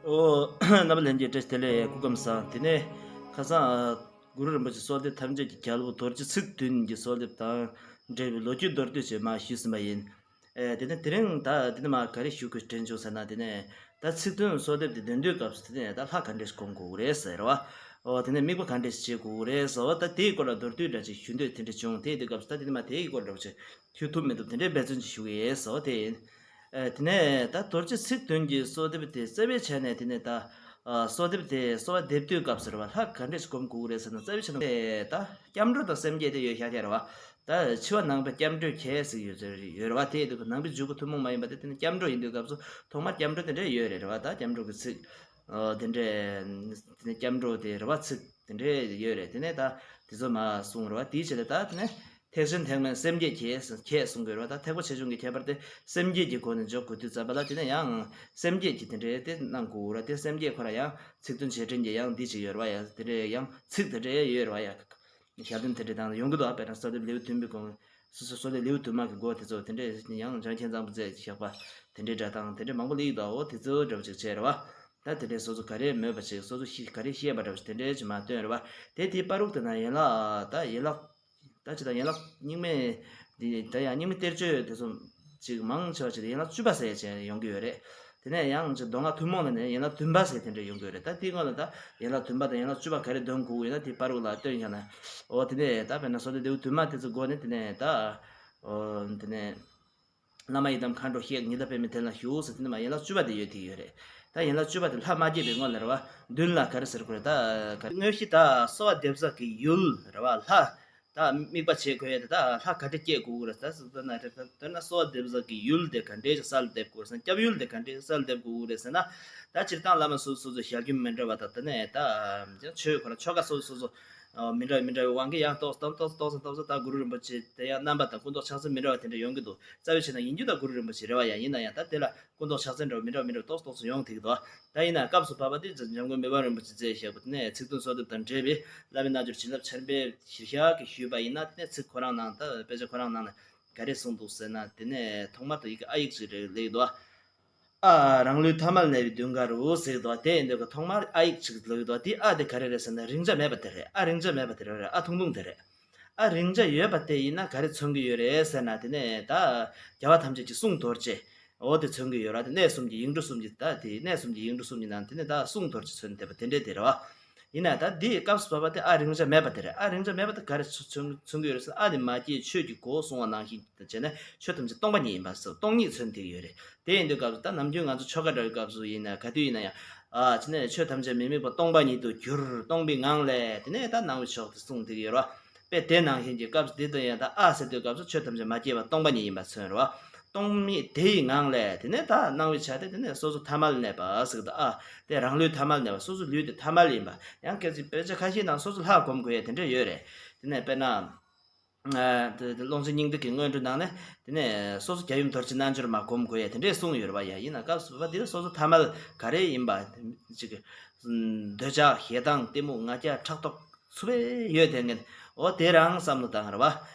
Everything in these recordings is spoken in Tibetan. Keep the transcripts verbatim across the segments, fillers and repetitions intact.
ཨོ། རྣམ་པ་ལྷན་རྒྱས་བཀྲ་ཤིས་བདེ་ལེགས། སྐུ་ཁམས་བཟང་། དེ་ནས་ཁ་སང་ཨ་གུ་རུ་རིན་པོ་ཆེ་གསོལ་འདེབས་ཐམས་ཅད་ཀྱི་རྒྱལ་པོ་རྡོ་རྗེ་ཚིག་བདུན་གྱི་གསོལ་འདེབས་དང་འབྲེལ་བའི་ལོ་རྒྱུས་མདོར་བསྡུས་ཅིག་མར་ཞུས་ཟིན་པ་ཡིན། ཨེ་དེ་ནས་དེ་རིང་ད་དེ་ནས་མར་ག་རེ་ཞུ་དགོས་དྲན་བྱུང་ཟེར་ན། དེ་ནས་ད་ཚིག་བདུན་གསོལ་འདེབས་དེ་འདོན་དུས་སྐབས་སུ་དེ་ནས་ད་ལྷ་ག་འདྲས་ཞིག་སྒོམ་དགོས་ཀྱི་རེད་ཟེར་བ། ཨོ་དེ་ནས་དམིགས་པ་ག་འདྲས་ཞིག་བྱེད་དགོས་ཀྱི་རེད་ཟེར་བ། ད་དེའི་སྐོར་ལ་མདོར་བསྡུས་འདྲ་ཅིག་ཞུ་འདོད་དེ་འདྲ་བྱུང་། དེ་དུས་སྐབས་སུ་ད་དེ་ནས་མར་དེའི་སྐོར་འདྲ་བོ་ཅིག་ཞུ་ཐུབ་མི་ཐུབ་དེ་འདྲའི་འབད་བརྩོན་ཅིག་ཞུ་གི་ཡིན་ཟེར་བ་དེ་ཡིན། ཨེ་དེ་ནས་ད་རྡོ་རྗེ་ཚིག་བདུན་གྱི་གསོལ་འདེབས་དེ་རྩ་བའི་ཆ་ནས་དེ་ནས་ད་ཨ་གསོལ་འདེབས་དེ་གསོལ་བ་འདེབས་དུས་སྐབས་སུ་རེད་བ། ལྷ་ག་འདྲས་སྒོམ་དགོས་ཀྱི་རེད་ཟེར་ན། རྩ་བའི་ཆ་ནས་ད་སྐྱབས་འགྲོ་དང་སེམས་བསྐྱེད་དེ་ཡོད་ཤག་ཤག་རེད་བ། ད་འཆི་བ་ནང་པའི་སྐྱབས་འགྲོའི་ཁྱད་ཟེར་ཡོད་ཡོད་རེད་བ། དེ་ཡིན་དུས་ནང་པའི་འཇུག་སྒོ་ཐུན་མོང་མ་ཡིན་པ་དེ་དེ་ནས་སྐྱབས་འགྲོ་ཡིན་དུས་སྐབས་སུ་ཐོག་མར་སྐྱབས་འགྲོ་དེ་འདྲས་ཡོད་རེད་རེད་བ། ད་སྐྱབས་འགྲོ་གི་ཚིག་ཨ་དེ་འདྲས་དེ་ནས་སྐྱབས་འགྲོ་དེ་རེད་བ། ཚིག་དེ་འདྲས་ཡོད་རེད། དེ་ནས་ད་དེ་ཚོ་མར་གསུངས་རེད་བ། དེའི་ཆེད་དུ་ད་དེ་ནས་ཐེག་ཆེན་ཐེག་དམན་སེམས་བསྐྱེད་ཁྱད་ཁྱད་གསུང་གི་རེད་བ། ད་ཐེག་པ་ཆེ་ཆུང་གི་ཁྱད་པར་དེ་སེམས་བསྐྱེད་ཀྱི་སྒོ་ནས་འཇོག་དགོས་དུས་ཙམ་པ་ལ་དེ་ནས་ཡང་སེམས་བསྐྱེད་ཀྱི་དེ་འདྲའི་དེ་གནང་དགོས་རེད་བ། དེ་སེམས་བསྐྱེད་ཁོ་ར་ཡང་ཚིག་བདུན་རྗེས་དྲན་གྱི་ཡང་འདི་ཅིག་ཡོད་རེད་བ། ཡང་དེ་འདྲའི་ཡང་ཚིག་དེ་འདྲའི་ཡོད་རེད་བ། ཡང་ཞལ་འདོན་དེ་འདྲའི་སྟེང་ལ་ཡོང་གི་འདུག་ཨ་དཔེར་ན་གསོལ་འདེབས་ལེའུ་བདུན་པའི་གོང་། སོ་སོ་གསོལ་འདེབས་ལེའུ་བདུན་མ་གི་མགོ་དེ་ཚོ་དེ་འདྲའི་ཡང་འཇམ་མཁྱེན་བཟང་པོ་མཛད་བཞག་པ་དེ་འདྲའི་སྒྲ་གདངས་དེ་འདྲའི་མང་པོ་སླེབས་ཀྱི་འདུག་ཨོ་དེ་ཚོ་འདྲ་བོ་ཅིག་བྱས་རེད་བ། ད་དེ་འདྲའི་སོ་སོ་ག་རེ་མོས་པ་ཅིག་སོ་སོ་ཤི་ག་རེ་ཤེས་པ་འདྲ་བོ་ཅིག་དེ་འདྲའི་ཅིག་མར་བཏོན་རེད་བ། དེ་དེའི་བར་དུ་དེ་ན་ཡན་ལག་ད་ཡན་ལག་ད་ཅི་ད་ཡན་ལག་རྙིང་མའི་འདི་ད་ཡང་རྙིང་མའི་གཏེར་ཆོས་དེ་ཚོ་ཅིག་མང་ཆེ་བ་ཅིག་ཡན་ལག་བཅུ་པ་ཟེར་བྱས་ཡོང་གི་ཡོད་རེད། དེ་ནས་ཡང་ཅིག་མདོ་སྔགས་ཐུན་མོང་ལ་ནས་ཡན་ལག་བདུན་པ་ཟེར་དེ་འདྲ་ཡོང་གི་ཡོད་རེད། ད་དེའི་སྔོན་ལ་ད་ཡན་ལག་བདུན་པ་དང་ཡན་ལག་བཅུ་པ་ག་རེ་འདོན་དགོས་ཡོད་ན་དེ་བར་དུ་ལ་བཏོན་ཡང་ན། འོ་དེ་ནས་ད་དཔེར་ན་གསོལ་འདེབས་ལེའུ་བདུན་མ་དེ་ཚོ་མགོ་ནས་དེ་ནས་ད་འོ་དེ་ནས། བླ་མ་ཡི་དམ་མཁའ་འགྲོ་གཤེགས། ཉི་ཟླ་པདྨའི་གདན་ལ་བཞུགས་ཟེར་དེ་ནས་མར་ཡན་ལག་བཅུ་པ་དེ་ཡོད་དེ་ཡོད་རེད། ད་ཡན་ལག་བཅུ་པ་དེ་ལྷ་མ་སྐྱེས་པའི་སྔོན་ལ་རེད་བ། མདུན་ལ་ག་རེ་ཟེར་དགོས་རེད་ད། ག་རེ་དངོས་གཞི་ད་གསོལ་བ་འདེབས་ས་གི་ཡུལ་རེད་བ། ལྷ་ད་དམིགས་པ་བྱེད་དགོས་ཡ་དེ་ད་ལྷ་ག་འདྲ་སྐྱེ་དགོས་རེད་ད་ཟེར་ན། དཔེར་ན་གསོལ་བ་འདེབས་ས་གི་ཡུལ་དེ་ག་འདྲའི་ཅིག་སར་འདེབས་དགོས་རེད་ཟེར་ན། སྐྱབས་ཡུལ་དེ་ག་འདྲའི་སར་འདེབས་དགོས་རེད་ཟེར་ན། ད་སྤྱིར་བཏང་བླ་མ་སོ་སོ་སོ་སོ་ཞལ་རྒྱུན་མི་འདྲ་བ་དང་དེ་ནས་ད་ཆོས་ཁོ་རང་ཆོ་ག་སོ་སོ་སོ་སོ། ཨ་མི་འདྲ་བའི་མི་འདྲ་བའི་དབང་གིས་ཡང་ཏོག་ཙམ་ཏོག་ཙམ་ཏོག་ཙམ་ཏོག་ཙམ་ད་གུ་རུ་རིན་པོ་ཆེ་དེ་ཡང་རྣམ་པ་དང་སྐུ་མདོག་ཕྱག་མཚན་མི་འདྲ་བ་དེ་འདྲ་ཡོང་གི་འདུག་རྩ་བའི་ཆ་ནས་ཡིན་རྒྱུ་ད་གུ་རུ་རིན་པོ་ཆེ་རེད་བ། ཡང་ཡིན་ན་ཡང་ད་དེ་ལ་སྐུ་མདོག་ཕྱག་མཚན་འདྲ་བ་མི་འདྲ་བ་མི་འདྲ་བ་ཏོག་ཙམ་ཏོག་ཙམ་ཡོང་ཐིག་འདུག་ད་ཡིན་ན་སྐབས་སུ་བབ་པ་དེ་འཇམ་མགོན་མི་ཕམ་རིན་པོ་ཆེ་མཛད་བཞག་པ་དེ་ནས་ཚིག་བདུན་གསོལ་འདེབས་དང་འབྲེལ་བའི་བླ་མའི་རྣལ་འབྱོར་བྱིན་རླབས་ཆེན་པོའི་གཞིར་བཞག་གིས་ཞུས་པ་ཡིན་ན། དེ་ནས་ཚིག་ཁོ་རང་ནང་ད་དཔེ་ཆ་ཁོ་རང་ནང་ནས་ག་རེ་གསུངས་འདུག་ཟེར་ན། དེ་ནས་ཐོག་མར་དུ་ཡི་གེ་ཨ་ཡིག་ཅིག་རེ་སླེབས་འདུག་ཨ། རང་ལུས་ཐ་མལ་གནས་པའི་མདུན་ཁ་རུ་ཟེར་འདུག་དེ་ཡིན་དུས་ཀ་ཐོག་མར་ཨ་ཡིག་ཅིག་ལུས་འདུག་དེ་ཨ་དེ་ག་རེ་རེད་ཟེར་ན། རིང་ཆ་མེད་པ་དེ་རེད། ཨ་རིང་ཆ་མེད་པ་དེ་རེད། ཨ་ཐུང་ཐུང་དེ་རེད། ཨ་རིང་ཆ་ཡོད་པ་དེ་ཡིན་ན་ག་རེ་མཚོན་གྱི་ཡོད་རེད་ཟེར་ན། དེ་ནས་ད་རྒྱལ་བ་ཐམས་ཅད་ཀྱི་གསུང་རྡོ་རྗེ། འོ་དེ་མཚོན་གྱི་ཡོད་རེད། དེ་གནས་གསུམ་གྱི་ཡིག་འབྲུ་གསུམ་གྱི་ད་དེ་གནས་གསུམ་གྱི་ཡིག་འབྲུ་གསུམ་གྱི་ནང་དེ་ནས་ད་གསུང་རྡོ་རྗེ་མཚོན་བསྡད་པ་དེ་འདྲས་དེ་རེད་བ། ཡིན་ན་ད་འདི་སྐབས་སུ་བབ་པ་དེ་ཨ་རིང་ཆ་མེད་པ་དེ་རེད། ཨ་རིང་ཆ་མེད་པ་དེ་ག་རེ་མཚོན་མཚོན་གྱི་ཡོད་རེད་ཟེར་ན། ཨ་དེ་མ་སྐྱེས་ཆོས་ཀྱི་སྒོ་གསུང་བ་ནང་བཞིན་བྱས་ནས་ཆོས་ཐམས་ཅད་སྟོང་པ་ཉིད་ཡིན་པ་ཟེར། སྟོང་ཉིད་མཚོན་ཐིག་ཡོད་རེད། དེ་ཡིན་དུས་སྐབས་སུ་ད་ནམ་རྒྱུན་ང་ཚོ་ཆོ་ག་འདྲ་བའི་སྐབས་སུ་ཡིན་ན་ག་དུས་ཡིན་ན་ཡང་ཨ་བྱས་ནས་ཆོས་ཐམས་ཅད་མི་དམིགས་པ་སྟོང་པ་ཉིད་དུ་གྱུར། སྟོང་པའི་ངང་ལས་དེ་ནས་ད་སྣང་བའི་ཕྱོགས་དེ་གསུང་ཐིག་ཡོད་རེད་བ། དཔེ་དེ་ནང་བཞིན་གྱི་སྐབས་སུ་འདི་ལྟ་ཡང་ད་ཨ་ཟེར་དུས་སྐབས་སུ་ཆོས་ཐམས་ཅད་མ་སྐྱེས་པ་སྟོང་པ་ཉིད་ཡིན་པ་མཚོན་རེད་བ། སྟོང་ཉིད་དེ་ཡི་ངང་ལས་དེ་ནས་ད་སྣང་བའི་ཆ་དེ་དེ་ནས་སོ་སོ་ཐ་མལ་གནས་པ་ཟེར་གི་འདུག་ཨ་དེ་རང་ལུས་ཐ་མལ་གནས་པ། སོ་སོ་ལུས་དེ་ཐ་མལ་ཡིན་པ། ཡང་སྐད་ཅིག་དཔེ་ཆ་ཁ་ཤས་ནང་སོ་སོ་ལྷ་སྒོམ་དགོས་ཡ་དེ་འདྲ་ཡོད་རེད། དེ་ནས་དཔེར་ན། ཨ་དེ་དེ་ཀློང་ཆེན་སྙིང་ཐིག་གི་སྔོན་འགྲོའི་ནང་ནས་དེ་ནས་སོ་སོ་རྒྱལ་ཡུམ་རྡོ་རྗེ་རྣལ་འབྱོར་མ་སྒོམ་དགོས་ཡ་དེ་འདྲས་གསུངས་ཡོད་རེད་བ། ཡ་ཡིན་ན་སྐབས་སུ་བབ་པ་འདིར་སོ་སོ་ཐ་མལ་ག་རེ་ཡིན་པ་ཅིག་འདོད་ཆགས་ཞེ་སྡང་གཏི་མུག་ང་རྒྱལ་ཕྲག་དོག་ཚུ་བས་ཡོད་དེ་ངན། འོ་དེ་རང་བསམ་བློ་བཏང་ར་བ།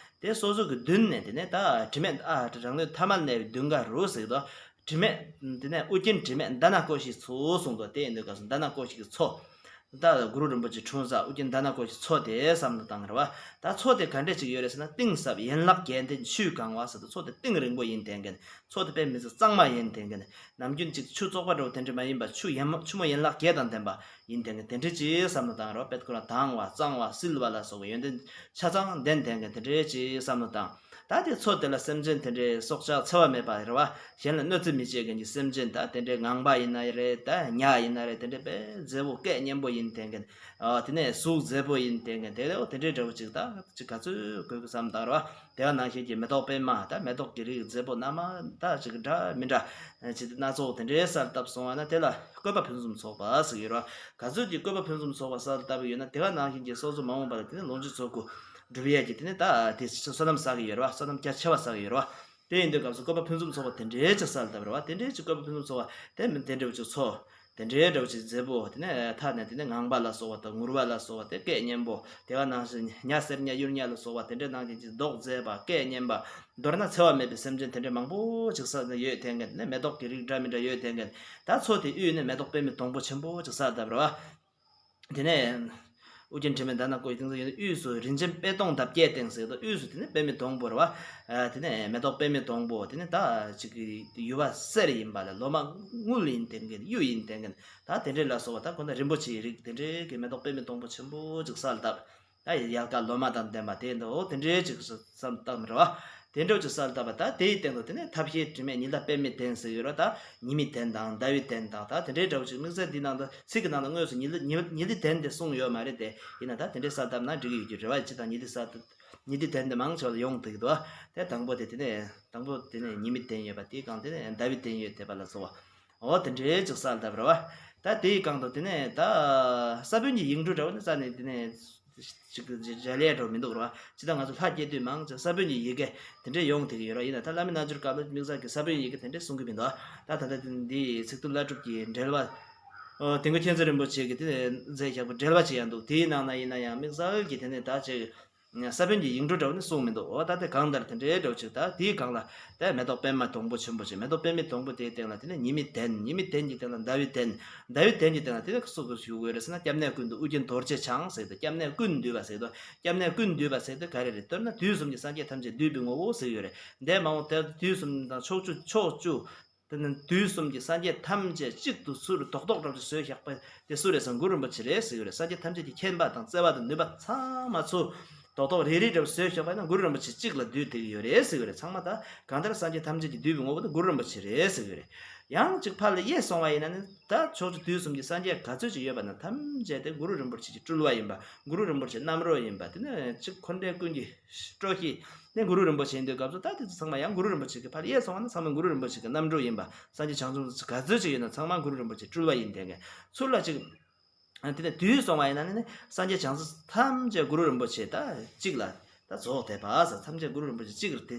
དེ་སོ་སོ་གི་མདུན་ནས་དེ་ནས་ད་དྲི་མེད་ཨ་རང་ལུས་ཐ་མལ་གནས་པའི་མདུན་ཁ་རུ་ཟེར་དོ། དྲི་མེད་དེ་ནས་ཨུ་རྒྱན་དྲི་མེད་ཌཱ་ན་ཀོ་ཤའི་མཚོ་གསུངས་དོ། དེ་ཡིན་དུས་སྐབས་སུ་ཌཱ་ན་ཀོ་ཤ་གི་མཚོ། ད་གུ་རུ་རིན་པོ་ཆེ་འཁྲུངས་ས་ཨུ་རྒྱན་ཌཱ་ན་ཀོ་ཤའི་མཚོ་དེ་བསམ་བློ་བཏང་ར་བ། ད་མཚོ་དེ་ག་འདྲས་ཅིག་ཡོད་རེད་ཟེར་ན། གཏིང་ཟབ་ཡན་ལག་བརྒྱད་ལྡན་ཆུས་གང་བ་ཟེར་དོ། མཚོ་དེ་གཏིང་རིང་པོ་ཡིན་དེ་ངན། མཚོ་དེ་དཔེ་མི་སྲིད་གཙང་མ་ཡིན་དེ་ངན། ནམ་རྒྱུན་ཅིག་ཆུ་བཙོག་པ་འདྲ་བོ་དེ་འདྲ་མ་ཡིན་པ། ཆུ་ཡན་མ་ཆུ་མོ་ཡན་ལག་བརྒྱད་དང་ལྡན་པ་ཡིན་དེ་ངན། དེ་འདྲས་ཅིག་བསམ་བློ་བཏང་རོགས། དཔེ་ཁོ་རང་དྭངས་བ་གཙང་བ་བསིལ་བ་ལ་སོགས་པའི་ཡོན་ཏན་ཆ་ཚང་ལྡན་དེ་ངན། དེ་འདྲས་ཅིག་བསམ་བློ་བཏང་། ད་དེ་མཚོ་དེ་ལ་སེམས་ཅན་དེ་འདྲའི་སྲོག་ཆགས་འཚེ་བ་མེད་པ་རེད་བ། གཞན་ལ་གནོད་འཚེ་མི་བྱེད་མཁན་གྱི་སེམས་ཅན། ད་དེ་འདྲའི་ངང་པ་ཡིན་ན་རེད། ད་ཉ་ཡིན་ན་རེད། དེ་འདྲའི་དཔེ་མཛེས་པོ་སྐད་སྙན་པོ་ཡིན་དེ་ངན། ཨ་དེ་ནས་གཟུགས་མཛེས་པོ་ཡིན་དེ་ངན། དེ་ལས་དེ་འདྲའི་འདྲ་བོ་ཅིག་ད་ཅིག་ག་ཚོད་དགོས་ཀྱི་བསམ་བཏང་ར་བ། དེ་ག་ནང་བཞིན་གྱི་མེ་ཏོག་པད་མ། ད་མེ་ཏོག་གི་རིགས་མཛེས་པོ་སྣ་མང་ད་ཅིག་འདྲ་མི་འདྲ་ཅིག་སྣ་ཚོགས་དེ་འདྲའི་སར་བཏབ་སོང་བ་ན། དེ་ལ་བཀོད་པ་ཕུན་སུམ་ཚོགས་པ་ཟེར་གྱི་ཡོད་ར་བ། ག་ཚོད་ཀྱི་བཀོད་པ་ཕུན་སུམ་ཚོགས་པ་སར་བཏབ་ཡོད་ན། དེ་ག་ནང་བཞིན་གྱི་སོ་སོ་མ་འོངས་པ་ལ་དེ་ནས་ལོངས་སྤྱོད་ཚོགས་སྐུ་སྒྲུབ་ཡས་ཀྱི་དེ་ནས་ད་དེ་བསོད་ནམས་བསགས་ཀྱི་ཡོད་ར་བ། བསོད་ནམས་རྒྱ་ཆེ་བ་བསགས་ཀྱི་ཡོད་ར་བ། དེ་ཡིན་དུས་སྐབས་སུ་བཀོད་པ་ཕུན་སུམ་ཚོགས་པ་དེ་འདྲའི་ཅིག་སར་བཏབ་ར་བ། དེ་འདྲའི་ཅིག་བཀོད་པ་ཕུན་སུམ་ཚོགས་པ་དེ་མིན་དེ་འདྲ་བོ་ཅིག་མཚོ། དེ་འདྲའི་འདྲ་བོ་ཅིག་མཛེས་པོ། དེ་ནས་མཐའ་ནས་དེ་ནས་ངང་པ་ལ་སོགས་པ་དང་ངུར་བ་ལ་སོགས་པ་དེ་སྐད་སྙན་པོ། དེ་ག་ནང་བཞིན་ཉ་སེར་ཉ་གཡུ་ཉ་ལ་སོགས་པ་དེ་འདྲའི་ནང་བཞིན་གྱི་མདོག་མཛེས་པ་སྐད་སྙན་པ། མདོར་ན་འཚེ་བ་མེད་པའི་སེམས་ཅན་དེ་འདྲའི་མང་པོ་ཅིག་ས་ནས་ཡོད་དེ་མཁན། དེ་ནས་མེ་ཏོག་གི་རིགས་འདྲ་མི་འདྲ་ཡོད་དེ་མཁན། ད་མཚོ་དེའི་དབུས་ནས་མེ་ཏོག་པདྨའི་སྡོང་པོ་ཆེན་པོ་ཅིག་གསལ་བཏབ་རེད་བ། དེ་ནས་ཨུ་རྒྱན་དྲི་མེད་ཟླ་ནག་པོ་ཡི་དེང་སང་ཡོད་ན་དབུས་སུ་རིན་ཆེན་པད་སྡོང་འདབ་བརྒྱད་སྟེང་ཟེར་དུས། དབུས་སུ་དེ་ནས་པདྨའི་སྡོང་པོ་རེད་བ། ཨ་དེ་ནས་མེ་ཏོག་པདྨའི་སྡོང་པོ། དེ་ནས་ད་ཅིག་གི་ཡུ་བ་གསེར་ཡིན་པ་ལ་ལོ་མ་དངུལ་ཡིན་དེ་མཁན། གཡུ་ཡིན་དེ་མཁན། ད་དེ་འདྲའི་ལ་སོགས་པ་ད་ཁོ་ན་རིན་པོ་ཆེའི་རིགས་དེ་འདྲའི་གི་མེ་ཏོག་པདྨའི་སྡོང་པོ་ཆེན་པོ་ཅིག་གསལ་བཏབ། ད་ཡལ་ག་ལོ་མ་དང་ལྡན་པ་དེ་འདྲ་འོ་དེ་འདྲའི་ཅིག་བསམ་བཏང་རེད་བ། དེ་འདྲ་ཅིག་གསལ་བཏབ་པ། ད་དེའི་སྟེང་དུ་དེ་ནས་ཐབས་ཤེས་དྲི་མེད་ཉི་ཟླ་པདྨའི་གདན་ཟེར་ཡོད་རེད་བ། ད་ཉི་མའི་གདན་དང་ཟླ་བའི་གདན་དང་ད་དེ་འདྲའི་འདྲ་བོ་ཅིག་དམིགས་བསལ་འདི་ནང་དུ་ཚིག་གི་ནང་དུ་དངོས་སུ་ཉི་ཟླ་ཉི་ཉི་ཟླའི་གདན་དེ་གསུངས་ཡོད་མ་རེད་དེ། ཡིན་ན་ད་དེ་འདྲའི་གསལ་བཏབ་ན་འགྲིག་གི་ཡོད་ཀྱི་རེད་བ། སྤྱིར་བཏང་ཉི་ཟླའི་གསལ་བཏབ་ཉི་ཟླའི་གདན་དེ་མང་ཆེ་བ་ལ་ཡོང་བསྡད་ཀྱི་འདུག་བ། དེ་དང་པོ་དེ་དེ་ནས་དང་པོ་དེ་ནས་ཉི་མའི་གདན་ཡོད་པ། དེའི་སྒང་དེ་ནས་ཟླ་བའི་གདན་ཡོད་བསྡད་པ་ལ་སོགས་པ། འོ་དེ་འདྲའི་ཅིག་གསལ་བཏབ་རེད་བ། ད་དེའི་སྒང་དུ་དེ་ནས་ད་ས་བོན་གྱི་ཡིག་འབྲུ་འདྲ་བོ་ནི་རྩ་ནས་དེ་ནས་ཅིག་འཇལ་ཡས་འགྲོ་མི་འདུག་རེད་བ། ཇི་ལྟར་ང་ཚོ་ལྷ་བསྐྱེད་དུས་མང་ཆེ་ས་བོན་གྱི་ཡི་གེ་དེ་འདྲས་ཡོང་བསྡད་ཀྱི་ཡོད་རེད། ཡིན་ན་ད་བླ་མའི་རྣལ་འབྱོར་སྐབས་ལ་དམིགས་བསལ་གྱི་ས་བོན་གྱི་ཡི་གེ་དེ་འདྲས་གསུང་གི་མི་འདུག་ད་ད་ལྟ་འདི་ཚིག་ཏུ་བླ་སྒྲུབ་ཀྱི་འགྲེལ་པ། ཨོ་དེ་མགོན་མཁྱེན་བརྩེ་རིན་པོ་ཆེ་གིས་དེ་མཛད་བཞག་པའི་འགྲེལ་པ་ཅིག་ཡང་འདུག་དེའི་ནང་ན་ཡིན་ན་ཡང་དམིགས་བསལ་གྱི་དེ་ནས་ད་ཅིག་ས་བོན་གྱི་ཡིག་འབྲུ་འདྲ་བོ་ནི་གསུངས་མི་འདུག་འོ་ད་དེ་གང་ལྟར་དེ་འདྲའི་འདྲ་བོ་ཅིག་ད་དེའི་སྒང་ལ་དེ་མེ་ཏོག་པདྨ་སྡོང་པོ་ཆེན་པོ་ཅིག་མེ་ཏོག་པདྨའི་སྡོང་པོ་དེའི་སྟེང་ལ་དེ་ནས་ཉི་མའི་གདན། ཉི་མའི་གདན་གྱི་སྟེང་ལ་ཟླ་བའི་གདན། ཟླ་བའི་གདན་གྱི་སྟེང་ལ་དེ་ནས་སུ་གིས་བཞུགས་ཡོད་རེད་ཟེར་ན། སྐྱབས་གནས་ཀུན་ཏུ་ཨུ་རྒྱན་རྡོ་རྗེ་འཆང་ཟེར་དུས། སྐྱབས་གནས་ཀུན་འདུས་པ་ཟེར་དུས། སྐྱབས་གནས་ཀུན་འདུས་པ་ཟེར་དུས་ག་རེ་རེད། མདོར་ན་དུས་གསུམ་གྱི་སངས་རྒྱས་ཐམས་ཅད་འདུས་པའི་ངོ་བོ་ཟེར་ཡོད་རེད། འདས་མ་འོངས་དེར་དུས་གསུམ་དང་ཕྱོགས་བཅུ། ཕྱོགས་བཅུ། དེ་ནི་དུས་གསུམ་གྱི་སངས་རྒྱས་ཐམས་ཅད་གཅིག་ཏུ་ཚུར་རྡོག་རྡོག་འདྲ་བོ་ཅིག་བཟོས་བཞག་པ་དེ་སུ་རེད་ཟེར་ན་གུ་རུ་རིན་པོ་ཆེ་རེད་ཟེར་གྱི་ཡོད་རེད། སངས་རྒྱས་ཐམས་ཅད་ཀྱི་མཁྱེན་པ་དང་བརྩེ་བ་དང་ནུས་པ་ཚང་མ་ཚུར་རྡོག་རྡོག་རེ་རེ་འདྲ་བོ་བཟོས་བཞག་པ་ན་གུ་རུ་རིན་པོ་ཆེ་གཅིག་ལ་འདུས་བསྡད་ཀྱི་ཡོད་རེད་ཟེར་གྱི་ཡོད་རེད། ཚང་མ་ད་གང་ལྟར་སངས་རྒྱས་ཐམས་ཅད་ཀྱི་འདུས་པའི་ངོ་བོ་དེ་གུ་རུ་རིན་པོ་ཆེ་རེད་ཟེར་གྱི་ཡོད་རེད། ཡང་གཅིག་ཕར་ལ་དབྱེ་སོང་བ་ཡིན་ན་ནི་ད་ཕྱོགས་བཅུ་དུས་གསུམ་གྱི་སངས་རྒྱས་ག་ཚོད་ཅིག་ཡོད་པ་ན་ཐམས་ཅད་དེ་གུ་རུ་རིན་པོ་ཆེ་གི་སྤྲུལ་པ་ཡིན་པ། གུ་རུ་རིན་པོ་ཆེ་རྣམ་རོལ་ཡིན་པ། དེ་ནས་གཅིག་འཁོར་འདས་ཀུན་གྱི་སྤྲོ་ཞིང་། ནས་གུ་རུ་རིན་པོ་ཆེ་ཡིན་དུས་སྐབས་སུ་ད་དེ་ཚོ་ཚང་མ་ཡང་གུ་རུ་རིན་པོ་ཆེ་གི་ཕར་དབྱེ་སོང་བ་ན་ཚང་མ་གུ་རུ་རིན་པོ་ཆེ་གི་རྣམ་སྤྲུལ་ཡིན་པ། སངས་རྒྱས་བྱང་སེམས་ག་ཚོད་ཅིག་ཡོད་ན་ཚང་མ་གུ་རུ་རིན་པོ་ཆེ་སྤྲུལ་པ་ཡིན་དེ་ངས་ཚུར་ལ་ཅིག་དེ་ནས་དུས་སོང་བ་ཡིན་ན་ནི་སངས་རྒྱས་བྱང་སེམས་ཐམས་ཅད་གུ་རུ་རིན་པོ་ཆེ་ད་གཅིག་ལ་ད་རྫོགས་བསྡད་པ་ཟེར། ཐམས་ཅད་གུ་རུ་རིན་པོ་ཆེ་གཅིག་ལ་དེ་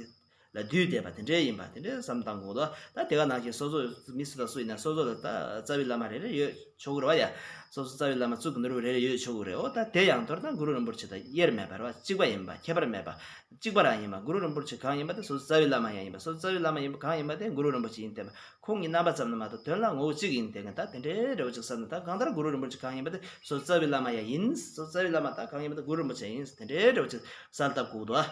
ལ་འདུས་བསྡད་པ་དེ་འདྲའི་ཡིན་པ་དེ་འདྲའི་བསམ་བཏང་དགོས་འདུག་ད་དེ་ག་ནང་བཞིན་སོ་སོ་མི་སུ་དང་སུ་ཡིན་ན་སོ་སོ་ལ་ད་རྩ་བའི་བླ་མ་རེ་རེ་ཡོད་ཆོག་གི་རེད་བ་ཡ། སོ་སོ་རྩ་བའི་བླ་མ་གཙུག་གི་ནོར་བུ་རེ་རེ་ཡོད་ཆོག་གི་རེད། འོ་ད་དེ་ཡང་མདོར་ན་གུ་རུ་རིན་པོ་ཆེ་དང་དབྱེར་མེད་པ་རེད་བ། གཅིག་པ་ཡིན་པ། ཁྱད་པར་མེད་པ། གཅིག་པ་རང་ཡིན་པ། གུ་རུ་རིན་པོ་ཆེ་གང་ཡིན་པ་དེ་སོ་སོ་རྩ་བའི་བླ་མ་ཡང་ཡིན་པ། སོ་སོ་རྩ་བའི་བླ་མ་ཡིན་པ་གང་ཡིན་པ་དེ་གུ་རུ་རིན་པོ་ཆེ་ཡིན་བསྟན་པ། ཁོང་གི་རྣམ་པ་ཙམ་དུ་མ་གཏོགས་དོན་ལ་ངོ་བོ་གཅིག་ཡིན་བསྟན་མཁན། ད་དེ་འདྲའི་འདྲ་བོ་ཅིག་བསམ་ན་ད་གང་ལྟར་གུ་རུ་རིན་པོ་ཆེ་གང་ཡིན་པ་དེ་སོ་སོ་རྩ་བའི་བླ་མ་ཡང་ཡིན། སོ་སོ་རྩ་བའི་བླ་མ་ད་གང་ཡིན་པ་དེ་གུ་རུ་རིན་པོ་ཆེ་ཡིན། དེ་འདྲའི་འདྲ་བོ་ཅིག་གསལ་བཏབ་དགོས་འདུག་ཨ།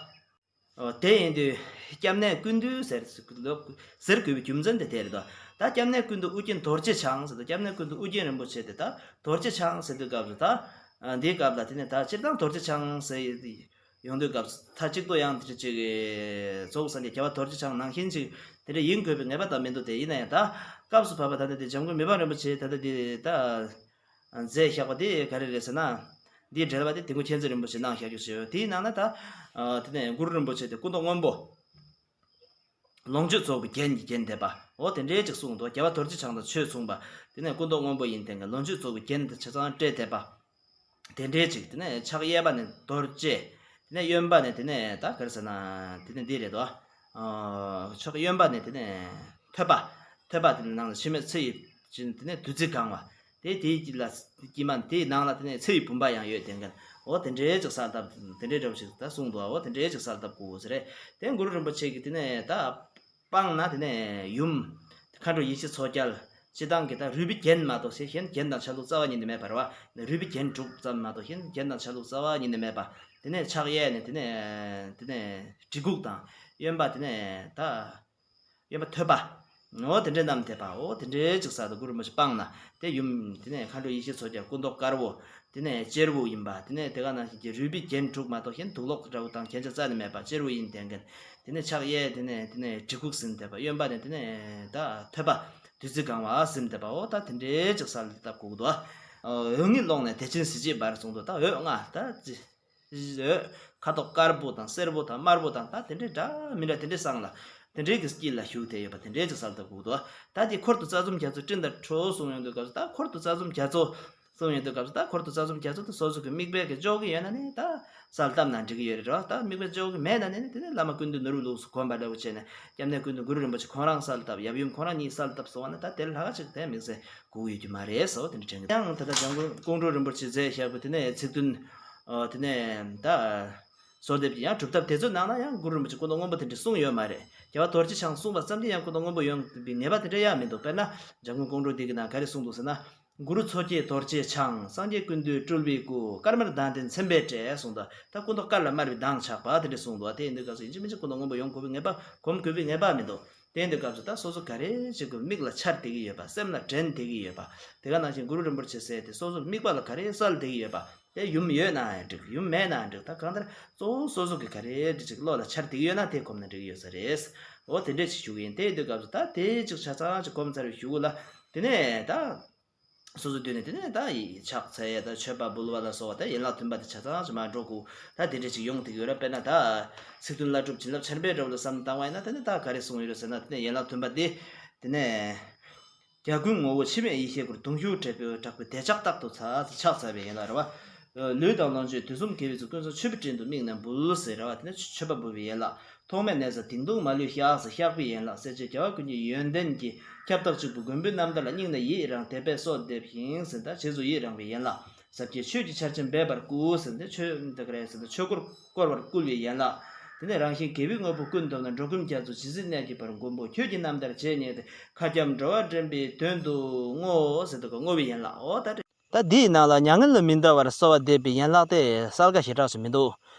ཨོ་དེ་ཡིན་དུས་སྐྱབས་གནས་ཀུན་འདུས་ཟེར་ཟེར་དགོས་པའི་རྒྱུ་མཚན་དེ་དེ་རེད་དོ། ད་སྐྱབས་གནས་ཀུན་ཏུ་ཨུ་རྒྱན་རྡོ་རྗེ་འཆང་ཟེར་དུས། སྐྱབས་གནས་ཀུན་ཏུ་ཨུ་རྒྱན་རིན་པོ་ཆེ་དེ་ད་རྡོ་རྗེ་འཆང་ཟེར་དུས་སྐབས་སུ་ད་འདིའི་སྐབས་ལ་དེ་ནས་ད་སྤྱིར་བཏང་རྡོ་རྗེ་འཆང་ཟེར་ཡོང་དུས་སྐབས་སུ་མཐའ་གཅིག་ཏུ་ཡང་དེ་ཅིག་རྫོགས་སངས་རྒྱས་རྒྱལ་བ་རྡོ་རྗེ་འཆང་ནང་བཞིན་ཅིག་དེ་འདྲ་ཡིན་དགོས་པའི་ངེས་པ་ད་མི་འདུག་དེ་ཡིན་ན་ཡང་ད་སྐབས་སུ་བབ་པ་ད་ལྟ་དེ་འཇམ་མགོན་མི་ཕམ་རིན་པོ་ཆེ་ད་ལྟ་དེ་ད། མཛད་བཞག་པ་དེ་ག་རེ་རེད་ཟེར་ན། འདིའི་འགྲེལ་པ་དེ་དིལ་མགོ་མཁྱེན་བརྩེ་རིན་པོ་ཆེས་གནང་བཞག་རྒྱུ་ཞིག་ཡོད། དེའི་ནང་ན་ད། དེ་ནས་གུ་རུ་རིན་པོ་ཆེ་དེ་སྐུ་མདོག་སྔོན་པོ། ལོངས་སྤྱོད་རྫོགས་པའི་རྒྱན་གྱིས་བརྒྱན་བསྡད་པ། འོ་དེ་འདྲའི་ཅིག་གསུངས་འདུག་རྒྱལ་བ་རྡོ་རྗེ་འཆང་དང་ཆོས་མཚུངས་པ། དེ་ནས་སྐུ་མདོག་སྔོན་པོ་ཡིན་དེ་ག་ལོངས་སྤྱོད་རྫོགས་པའི་རྒྱན་དེ་ཆ་ཚང་སྤྲས་བསྡད་པ། དེ་འདྲའི་ཅིག་དེ་ནས་ཕྱག་གཡས་པ་ནས་རྡོ་རྗེ། དེ་ནས་གཡོན་པ་ནས་དེ་ནས་ད་ག་རེ་ཟེར་ན། དེ་ནས་འདི་རེད་དོ། ཕྱོགས་གཡོན་པ་ནས་དེ་ནས་ཐོད་པ། ཐོད་པ་དེ་ནས་ནང་ལ་ཕྱི་མའི་ཚེ་ཡི་ཅིན་དེ་ནས་བདུད་རྩིས་གང་བ། དེ་དེའི་དཀྱིལ་ལ་དཀྱིལ་མ་དེའི་ནང་ལ་དེ་ནས་ཚེ་ཡི་བུམ་པ་ཡང་ཡོད་དེ་མཁན། འོ་དེ་འདྲའི་ཅིག་གསལ་བཏབ། དེ་འདྲའི་འདྲ་བོ་ཞིག་ད་གསུངས་འདུག་འོ་དེ་འདྲའི་ཅིག་གསལ་བཏབ་དགོས་ཟེར་རེད། དེ་གུ་རུ་རིན་པོ་ཆེ་གིས་དེ་ནས་ད། སྤངས་ན་དེ་ནས་ཡུམ། མཁའ་འགྲོ་ཡེ་ཤེས་མཚོ་རྒྱལ། སྤྱིར་བཏང་གི་ད་རུས་པའི་རྒྱན་མ་གཏོགས་གཞན་རྒྱན་དང་ཆ་ལུགས་རྩ་བ་ཉིད་ནས་མེད་པ་རེད་བ། རུས་པའི་རྒྱན་དྲུག་ཙམ་མ་གཏོགས་གཞན་རྒྱན་དང་ཆ་ལུགས་རྩ་བ་ཉིད་ནས་མེད་པ། དེ་ནས་ཕྱག་གཡས་ནས་དེ་ནས་དེ་ནས་གྲི་གུག་དང་། གཡོན་པ་དེ་ནས་ད། གཡོན་པ་ཐོད་པ། འོ་དེ་འདྲའི་བསྣམས་བསྡད་པ། འོ་དེ་འདྲའི་ཅིག་གསལ་དུ་གུ་རུ་རིན་པོ་ཆེ་སྤངས་ན་དེ་ཡུམ་དེ་ནས་མཁའ་འགྲོ་ཡེ་ཤེས་མཚོ་རྒྱལ་སྐུ་མདོག་དཀར་པོ། དེ་ནས་གཅེར་བུ་ཡིན་པ། དེ་ནས་དེ་ག་ནང་བཞིན་གྱི་རུས་པའི་རྒྱན་དྲུག་མ་གཏོགས་གཞན་དུག་ལོག་འདྲ་བོ་དང་རྒྱན་ཆ་རྩ་ནས་མེད་པ་གཅེར་བུ་ཡིན་བསྟན་མཁན། དེ་ནས་ཕྱག་གཡས་དེ་ནས་དེ་ནས་གྲི་གུག་ཟིན་བསྡད་པ། གཡོན་པ་ནས་དེ་ནས་ད་ཐོད་པ་བདུད་རྩི་གང་བ་ཟིན་བསྡད་པ། འོ་ད་དེ་འདྲའི་ཅིག་གསལ་ལ་བཏབ་དགོས་འདུག་འོད་ལྔའི་ཀློང་ནས་བདེ་ཆེན་གཟི་བརྗིད་འབར་གསུངས་འདུག་ད་འོད་ལྔ་ད་ཅི། འོད་ཁ་དོག་དཀར་པོ་དང་སེར་པོ་དང་དམར་པོ་དང་ད་དེ་འདྲའི་འདྲ་མི་འདྲ་དེ་འདྲའི་སང་ལ་དེ་འདྲའི་གི་དཀྱིལ་ལ་བཞུགས་བསྡད་ཡོད་པ་དེ་འདྲའི་ཅིག་གསལ་ལ་བཏབ་དགོས་འདུག་ད་དེ་འཁོར་དུ་རྩ་གསུམ་རྒྱ་མཚོ་སྤྲིན་ལྟར་འཕྲོ་གསུངས་ཡོང་དུས་སྐབས་སུ་ད་འཁོར་དུ་རྩ་གསུམ་རྒྱ་མཚོ། གསུངས་ཡོང་དུས་སྐབས་སུ་ད་འཁོར་དུ་རྩ་གསུམ་རྒྱ་མཚོ་དེ་སོ་སོ་གི་དམིགས་པའི་གི་འཇོག་གི་ཡོད་ན་ནི་ད་གསལ་བཏབ་ན་འགྲིག་གི་ཡོད་རེད་རོ། ད་དམིགས་པའི་འཇོག་གི་མེད་ན་ནི་དེ་ནི་བླ་མ་ཀུན་འདུས་ནོར་བུའི་ལུགས་སུ་གོམས་པ་འདྲ་བོ་བྱས་ནས་སྐྱབས་གནས་ཀུན་འདུས་གུ་རུ་རིན་པོ་ཆེ་ཁོང་རང་གསལ་བཏབ། ཡབ་ཡུམ་ཁོང་རང་གཉིས་གསལ་བཏབ་སོང་བ་ན་ད་དེ་ལྷག་ཅིག་དེ་དམིགས་བསལ་དགོས་ཀྱི་ཡོད་ཀྱི་མ་རེད་ཟེར་བ་དེ་འདྲ་དྲན་གི་འདུག་ཡང་ད་ལྟ་འཇམ་མགོན་ཀོང་སྤྲུལ་རིན་པོ་ཆེས་མཛད་བཞག་པའི་དེ་ནས་ཚིག་བདུན། ཨོ་དེ་ནས་ད། གསོལ་འདེབས་ཀྱི་ཡང་སྒྲུབ་ཐབས་དེ་ཚོའི་ནང་ན་ཡང་གུ་རུ་རིན་པོ་ཆེ་སྐུ་མདོག་སྔོན་པོ་དེ་འདྲ་གསུངས་ཡོད་མ་རེད། རྒྱལ་བ་རྡོ་རྗེ་འཆང་གསུངས་པ་ཙམ་གྱིས་ཡང་སྐུ་མདོག་སྔོན་པོ་ཡོང་བའི་ངེས་པ་དེ་འདྲ་ཡང་མི་འདུག་དཔེར་ན་འཇམ་མགོན་ཀོང་སྤྲུལ་འདི་གི་ནང་ག་རེ་གསུངས་འདུག་ཟེར་ན། གུ་རུ་མཚོ་སྐྱེས་རྡོ་རྗེ་འཆང་། སངས་རྒྱས་ཀུན་འདུས་སྤྲུལ་པའི་སྐུ། དཀར་དམར་མདངས་ལྡན་མཚན་དཔེའི་སྒྲས་གསུངས་འདུག་ད་སྐུ་མདོག་དཀར་ལ་དམར་བའི་མདངས་ཆགས་པ་དེ་འདྲ་གསུངས་འདུག་དེ་ཡིན་དུས་སྐབས་སུ་ཡིན་གཅིག་མིན་གཅིག་སྐུ་མདོག་སྔོན་པོ་ཡོང་དགོས་པའི་ངེས་པ། གོམས་དགོས་པའི་ངེས་པ་མི་འདུག་དེ་ཡིན་དུས་སྐབས་སུ་ད་སོ་སོ་ག་རེ་བྱེད་དགོས། མིག་ལ་འཆར་བསྡད་ཀྱི་ཡོད་པ། སེམས་ལ་དྲན་བསྡད་ཀྱི་ཡོད་པ། དེ་ག་ནང་བཞིན་གུ་རུ་རིན་པོ་ཆེ་ཟེར་དེ་སོ་སོ་དམིགས་པ་ལ་ག་རེ་གསལ་བསྡད་ཀྱི་ཡོད་པ། དེ་ཡུམ་ཡོད་ན་ཡང་འགྲིག་ཡུམ་མེད་ན་ཡང་འགྲིག་ད་གང་ལྟར་གཙོ་བོ་སོ་སོ་གི་ག་རེ་འདྲ་ཅིག་བློ་ལ་འཆར་བསྡད་ཀྱི་ཡོད་ན་དེ་གོམས་ན་འགྲིག་གི་ཡོད་ས་རེད། འོ་དེ་འདྲས་ཅིག་ཞུ་གི་ཡིན། དེ་ཡིན་དུས་སྐབས་སུ་ད་དེ་ཅིག་ཆ་ཚང་ཅིག་གོམས་ཚར་བའི་གཞུག་ལ། དེ་ནས་ད། སོ་སོའི་མདུན་ནས་དེ་ནས་ད་ཕྱག་འཚལ་ཡས་དང་མཆོད་པ་འབུལ་བ་ལ་སོགས་པ་ད་ཡན་ལག་བདུན་པ་དེ་ཆ་ཚང་ཅིག་མར་འགྲོ་དགོས། ད་དེ་འདྲས་ཅིག་ཡོང་བསྡད་ཀྱི་ཡོད་རེད། དཔེར་ན་ད། ཚིག་བདུན་བླ་སྒྲུབ་བྱིན་རླབས་ཆེན་པོའི་འདྲ་བོ་ལ་བསམ་བློ་བཏང་བ་ཡིན་ན་དེ་ནས་ད་ག་རེ་གསུངས་ཡོད་རེད་ཟེར་ན། དེ་ནས་ཡན་ལག་བདུན་པ་འདི། དེ་ནས། རྒྱལ་ཀུན་ངོ་བོ་འཆི་མེད་ཡེ་ཤེས་སྐུར། གདུང་ཤུགས་དྲག་པོས་དྲག་པོས་བདེ་ཕྱག་རྟག་ཏུ་འཚལ། ཕྱག་འཚལ་བའི་ཡན་ལག་རེད་བ། ལུས་དང་ལོངས་སྤྱོད་དུས་གསུམ་དགེ་བའི་ཚུལ། ཀུན་བཟང་མཆོད་པའི་སྤྲིན་དུ་དམིགས་ནས་འབུལ་ཟེར་རེད་བ། དེ་ནས་མཆོད་པ་འབུལ་བའི་ཡན་ལག་ཐོགས་མེད་ནད་མཚོན་གདེང་གདུང་མ་ལུས་བཤགས་ཟེར་བཤགས་པའི་ཡན་ལག་སྲས་བཅས་རྒྱལ་བ་ཀུན་གྱི་ཡོན་ཏན་གྱི་ཁྱབ་བདག་གཅིག་པུ་མགོན་པོའི་རྣམ་ཐར་ལ་སྙིང་ནས་ཡིད་རངས་དད་པས་གསོལ་འདེབས་ཤིང་ཟེར། ད་རྗེས་སུ་ཡིད་རངས་པའི་ཡན་ལག་ཟབ་རྒྱས་ཆོས་ཀྱི་ཆར་ཆེན་འབེབས་པར་བསྐུལ་ཟེར་ཏེ། ཆོས་འདི་ག་རེ་ཟེར་ན་ཆོས་འཁོར་བསྐོར་བར་བསྐུལ་བའི་ཡན་ལག་དེ་ནས་རང་བཞིན་དགེ་བའི་དངོས་པོ་ཀུན་ཐོབ་ནས། འགྲོ་ཀུན་རྒྱ་མཚོ་ཇི་སྲིད་གནས་ཀྱི་བར། མགོན་པོ་ཁྱོད་ཀྱི་རྣམ་ཐར་བྱས་ཉེས་ཏེ། མཁའ་ཁྱབ་འགྲོ་བ་འདྲེན་པའི་དོན་དུ་བསྔོ་ཟེར་དུས་བསྔོ་བའི་ཡན་ལག་འོ་ད། ད་འདིའི་ནང་ལ་མྱ་ངན་ལས་མི་འདའ་བར་གསོལ་བ་འདེབས་པའི་ཡན་ལག་དེ་གསལ་ཁ་ཞེ་དྲག་ཞིག་མི་འདུག་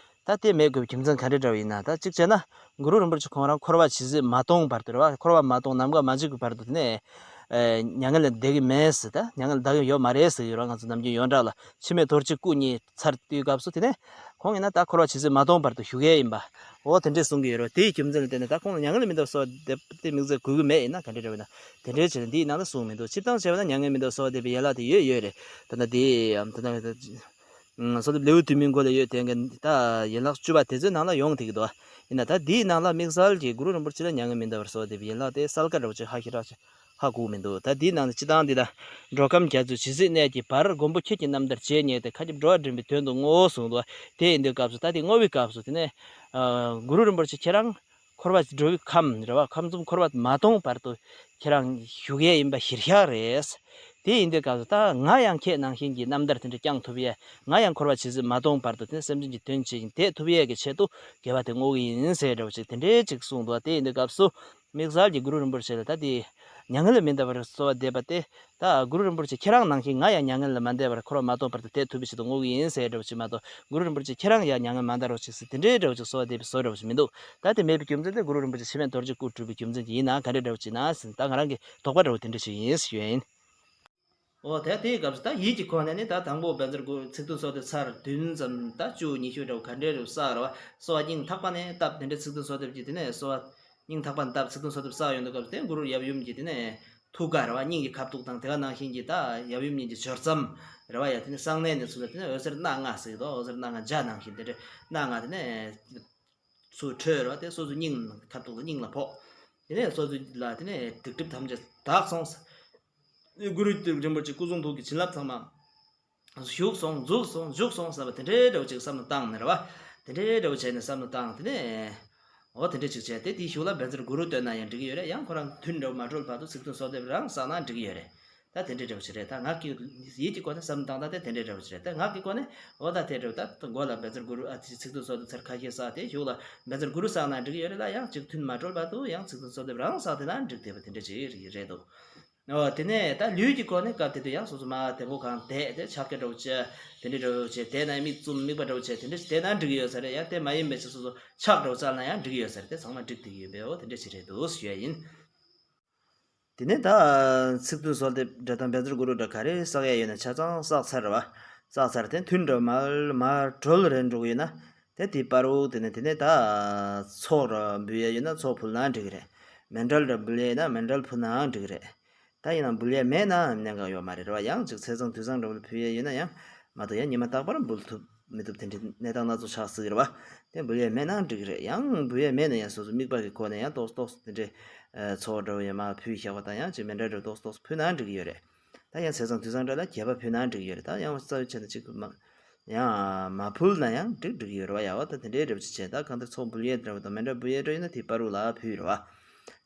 ད་དེ་མེད་དགོས་པའི་རྒྱུ་མཚན་ག་འདྲ་འདྲ་བ་ཡིན་ན། ད་གཅིག་བྱས་ན་གུ་རུ་རིན་པོ་ཆེ་ཁོང་རང་འཁོར་བ་ཇི་སྲིད་མ་སྟོངས་བར་དུ་རེད་བ། འཁོར་བ་མ་སྟོངས་ནམ་མཁའ་མ་འཇིག་གི་བར་དུ་དེ་ནས་མྱ་ངན་ལས་འདའ་གི་མེད་ཟེར། ད་མྱ་ངན་ལས་འདའ་གི་ཡོད་མ་རེད་ཟེར་གི་ཡོད་རེད། ང་ཚོ་ནམ་རྒྱུན་ཡོངས་གྲགས་ལ་འཆི་མེད་རྡོ་རྗེའི་སྐུ་བརྙེས་ཚར་དུས་སྐབས་སུ་དེ་ནས་ཁོང་ཡིན་ན་ད་འཁོར་བ་ཇི་སྲིད་མ་སྟོངས་བར་དུ་བཞུགས་ཡས་ཡིན་པ། འོ་དེ་འདྲས་གསུང་གི་ཡོད་རེད། དེའི་རྒྱུ་མཚན་ལ་བརྟེན་ནས་ད་ཁོང་ལ་མྱ་ངན་ལས་མི་འདའ་བར་གསོལ་བ་འདེབས་དེ་དམིགས་བསལ་དགོས་ཀྱི་མེད། ཡིན་ན་ག་འདྲས་འདྲ་བ་ཡིན་ན་དེ་འདྲས་བྱས་ནས་འདིའི་ནང་ལ་གསུངས་མི་འདུག་སྤྱིར་བཏང་བྱས་པ་ན་མྱ་ངན་མི་འདའ་བར་གསོལ་བ་འདེབས་པའི་ཡན་ལག་དེ་ཡོད་ཡོད་རེད། ད་ལྟ་དེ་ད་ལྟ་གསོལ་འདེབས་ལེའུ་བདུན་མའི་མགོ་ལ་ཡོད། དེ་འགན་ད་ཡན་ལག་བཅུ་པ་དེ་ཚོའི་ནང་ལ་ཡོང་བསྡད་ཀྱི་འདུག་ཡིན་ན་ད་འདིའི་ནང་ལ་དམིགས་བསལ་གྱིས་གུ་རུ་རིན་པོ་ཆེ་ལ་མྱ་ངན་མི་འདའ་བར་གསོལ་བ་འདེབས་པའི་ཡན་ལག་དེ་གསལ་ཁ་འདྲ་བོ་ཅིག་ཧ་ཤེས་རག་ཅིག་ཧ་གོ་མི་འདུག་ད་འདིའི་ནང་ལ་སྤྱིར་བཏང་འདི་ལ་འགྲོ་ཁམས་རྒྱ་མཚོ་ཇི་སྲིད་གནས་ཀྱི་བར། མགོན་པོ་ཁྱེད་ཀྱི་རྣམ་ཐར་བྱས་ཉེས་ཏེ། མཁའ་ཁྱབ་འགྲོ་བ་འདྲེན་པའི་དོན་དུ་བསྔོ་གསུངས་འདུག་དེ་ཡིན་དུས་སྐབས་སུ་ད་དེ་བསྔོ་བའི་སྐབས་སུ་དེ་ནས་གུ་རུ་རིན་པོ་ཆེ་ཁྱེད་རང་འཁོར་བ་འགྲོ་བའི་ཁམས་རེད་བ། ཁམས་གསུམ་འཁོར་བ་མ་སྟོངས་བར་དུ་ཁྱེད་རང་བཞུགས་ཡས་ཡིན་པ་གཞིར་བཞག་རེད། དེ་ཡིན་དུས་སྐབས་སུ་ད་ང་ཡང་ཁྱེད་ནང་བཞིན་གྱི་རྣམ་ཐར་དེ་འདྲ་བསྐྱང་ཐུབ་ཡས། ང་ཡང་འཁོར་བ་ཇི་སྲིད་མ་སྟོངས་བར་དུ་དེ་ནས་སེམས་ཅན་གྱི་དོན་བྱེད་ཅིང་དེ་ཐུབ་ཡས་ཀྱི་ཆེད་དུ་དགེ་བ་དེ་བསྔོ་གི་ཡིན་ཟེར་འདྲ་བོ་ཅིག་དེ་འདྲའི་ཅིག་གསུངས་འདུག་དེ་ཡིན་དུས་སྐབས་སུ། དམིགས་བསལ་གྱི་གུ་རུ་རིན་པོ་ཆེ་ལ་ད་དེ་མྱ་ངན་ལས་མི་འདའ་བར་གསོལ་བ་འདེབས་པ་དེ། ད་གུ་རུ་རིན་པོ་ཆེ་ཁྱེད་རང་ནང་བཞིན་ང་ཡང་མྱ་ངན་ལས་མ་འདའ་བར་འཁོར་བ་མ་སྟོངས་བར་དུ་བསྡད་ཐུབ་པའི་ཆེད་དུ་བསྔོ་གི་ཡིན་ཟེར་འདྲ་བོ་ཅིག་མ་གཏོགས། གུ་རུ་རིན་པོ་ཆེ་ཁྱེད་རང་ཡང་མྱ་ངན་མ་འདའ་རོགས་ཅིག་ཟེར་དེ་འདྲའི་འདྲ་བོ་ཅིག་གསོལ་བ་འདེབས་པའི་བཟོ་འདྲ་བོ་ཅིག་མི་འདུག་ད་དེ་མེད་པའི་རྒྱུ་མཚན་དེ་གུ་རུ་རིན་པོ་ཆེ་འཆི་མེད་རྡོ་རྗེའི་སྐུ་སྒྲུབ་པའི་རྒྱུ་མཚན་གྱིས་ཡིན་ན་ག་འདྲའི་འདྲ་བོ་ཅིག་ན་ཟིན། ད་ང་རང་གི་དོགས་པ་འདྲ་བོ་དེ་འདྲ་ཞིག་ཡིན་ཞུ་ཡ་ཡིན། འོ་དེ་དེའི་སྐབས་སུ་ད་ཡིད་ཀྱི་སྒོ་ནས་ནི་ད་དང་པོ་བཛྲ་གུ་རུ་ཚིག་བདུན་གསོལ་འདེབས་ཚར། བདུན་ཙམ་ད་བཅུ་ཉི་ཤུ་འདྲ་བོ་ག་འདྲའི་རུ་བསགས་ར་བ། གསོལ་བ་སྙིང་ཐག་པ་ནས་བཏབ། དེ་འདྲའི་ཚིག་བདུན་གསོལ་འདེབས་ཀྱི་དེ་ནས་གསོལ་བ་སྙིང་ཐག་པ་ནས་བཏབ། ཚིག་བདུན་གསོལ་འདེབས་བསགས་ཡོང་དུས་སྐབས་སུ་དེ་གུ་རུ་ཡབ་ཡུམ་གྱི་དེ་ནས་ཐུགས་ཀ་ར་བ། སྙིང་གི་ཁ་ཐུག་དང་དེ་ག་ནང་བཞིན་གྱི་ད་ཡབ་ཡུམ་གཉིས་ཀྱི་སྦྱོར་མཚམས་ར་བ་ཡ། དེ་ནས་གསང་གནས་ནས་ཚུར་ལ་དེ་ནས་འོད་ཟེར་སྣ་ལྔ་ཟེར་གྱི་འདུག་འོད་ཟེར་སྣ་ལྔ་འཇའ་ནང་བཞིན་དེ་འདྲའི་སྣ་ལྔ་དེ་ནས། ཚུར་འཕྲོས་ར་བ། དེ་སོ་སོའི་སྙིང་ཁ་ཐུག་ལ་སྙིང་ལ་ཕོག་དེ་ནས་སོ་སོ་ལ་དེ་ནས་སྡིག་སྒྲིབ་ཐམས་ཅད་དག་སོང་ཟེར། གུ་རུ་རིན་པོ་ཆེ་སྐུ་གསུང་ཐུགས་ཀྱི་བྱིན་རླབས་ཚང་མ་ཞུགས་སོང་། འཇུག་སོང་། འཇུག་སོང་ཟེར་བ་དེ་འདྲའི་འདྲ་བོ་ཅིག་བསམ་བློ་བཏང་ནས་ར་བ། དེ་འདྲའི་འདྲ་བོ་བྱས་ནས་བསམ་བློ་བཏང་དེ་ནས། འོ་དེ་འདྲ་ཅིག་བྱས་ཏེ་དེའི་གཞུག་ལ་བཛྲ་གུ་རུ་བཏོན་ན་ཡང་འགྲིག་གི་ཡོད་རེད། ཡང་ཁོ་རང་ཐུན་འདྲ་བོ་མ་གྲོལ་བར་དུ་ཚིག་བདུན་གསོལ་འདེབས་རང་བསགས་ན་འགྲིག་གི་ཡོད་རེད། ད་དེ་འདྲའི་འདྲ་བོ་ཞིག་རེད། ད་ངག་གི་ཡིད་ཀྱི་སྒོ་ནས་བསམ་བློ་བཏང་སྟངས་དེ་དེ་འདྲའི་འདྲ་བོ་ཞིག་རེད། ད་ངག་གི་སྒོ་ནས་འོ་ད་དེ་འདྲ་བོ་ད་མགོ་ལ་བཛྲ་གུ་རུ་ཨ་ཚིག་བདུན་གསོལ་འདེབས་ཚར་ཁ་ཤས་བསགས་ཏེ་གཞུག་ལ་བཛྲ་གུ་རུ་བསགས་ན་འགྲིག་གི་ཡོད་རེད་ལ། ཡང་ཅིག་ཐུན་མ་གྲོལ་བར་དུ་ཡང་ཚིག་བདུན་གསོལ་འདེབས་རང་བསགས་དེ་ན་འགྲིག་བསྡད་པ་དེ་འདྲ་ཅིག་རེད་འདུག་འོ་དེ་ནས་ད་ལུས་ཀྱི་སྒོ་ནས་སྐབས་དེ་དུས་ཡང་སོ་སོ་མ་དེ་མགོ་གང་བསྡད་དེ་ཕྱག་རྒྱ་འདྲ་བོ་བྱས། དེ་འདྲའི་འདྲ་བོ་བྱས། བསྡད་ན་མིག་བཙུམ་དམིགས་པ་འདྲ་བོ་བྱས། དེ་འདྲ་བསྡད་ན་འགྲིག་གི་ཡོད་ས་རེད། ཡང་དེ་མ་ཡིན་པའི་ཚེ་སོ་སོ་ཕྱག་འདྲ་བོ་བཙལ་ན་ཡང་འགྲིག་གི་ཡོད་ས་རེད། དེ་ཚང་མ་འགྲིག་བསྡད་ཀྱི་ཡོད་པས་འོ་དེ་འདྲ་ཞིག་རེད་འདུག་ཞུ་ཡ་ཡིན། དེ་ནས་ད་ཚིག་བདུན་གསོལ་འདེབས་འདྲ་དང་བཛྲ་གུ་རུ་འདྲ་ག་རེ་བསགས་ཡ་ཡོད་ན་ཆ་ཚང་བསགས་ཚར་བ། བསགས་ཚར་དེ་ཐུན་འདྲ་མར་མར་གྲོལ་རན་འགྲོ་གི་ཡོད་ན། དེ་དེའི་བར་དུ་དེ་ནས་དེ་ནས་ད་ཚོགས་འདྲ་འབུལ་ཡ་ཡོད་ན་ཚོགས་ཕུལ་ན་འགྲིག་གི་རེད། མཎྜལ་འདྲ་འབུལ་ཡ་ཡོད་ན་མཎྜལ་ཕུལ་ནའང་འགྲིག་གི་རེད། ད་ཡིན་ནའང་འབུལ་ཡ་མེད་ན་གནད་འགག་ཡོད་མ་རེད་ར་བ། ཡང་ཅིག་ཚེས་བཟང་དུས་བཟང་འདྲ་བོ་ལ་ཕུལ་ཡ་ཡོད་ན་ཡང་མ་གཏོགས་ཡང་ཉི་མ་རྟག་པར་འབུལ་ཐུབ་མི་ཐུབ་དེ་འདྲའི་གནས་སྟངས་སྣ་ཚོགས་ཆགས་སྲིད་ར་བ། དེ་འབུལ་ཡ་མེད་ན་འགྲིག་གི་རེད། ཡང་འབུལ་ཡ་མེད་ན་ཡང་སོ་སོ་དམིགས་པ་གི་སྒོ་ནས་ཡང་ཏོག་ཙམ་ཏོག་ཙམ་དེ་འདྲའི་ཚོགས་འདྲ་བོ་ཡང་མར་ཕུལ་བཞག་པ་དང་ཡང་ཅིག་མཎྜལ་འདྲ་ཏོག་ཙམ་ཏོག་ཙམ་ཕུལ་ན་འགྲིག་གི་ཡོད་རེད། ད་ ད་ཡང་ཟས་གཙང་དུད་གཙང་འདྲ་ལ་རྒྱས་པ་ཕུལ་ན་འགྲིག་ཡོད་རེད། ད་ཡང་རྩ་བའི་ཆ་ནས་ཅིག་མ་ཡང་མ་ཕུལ་ན་ཡང་འགྲིག་འགྲིག་ཡོད་རེད་བ། ཡ་བ་ད་དེ་འདྲའི་འདྲ་པོ་ཅིག་བྱས། ད་གང་ལྟར་ཚོགས་འབུལ་ཡས་འདྲ་པོ་དང་མཎྜལ་འབུལ་ཡས་འདྲ་ཡིན་ན་དེ་བར་དུ་ལ་ཕུལ་རེད་བ།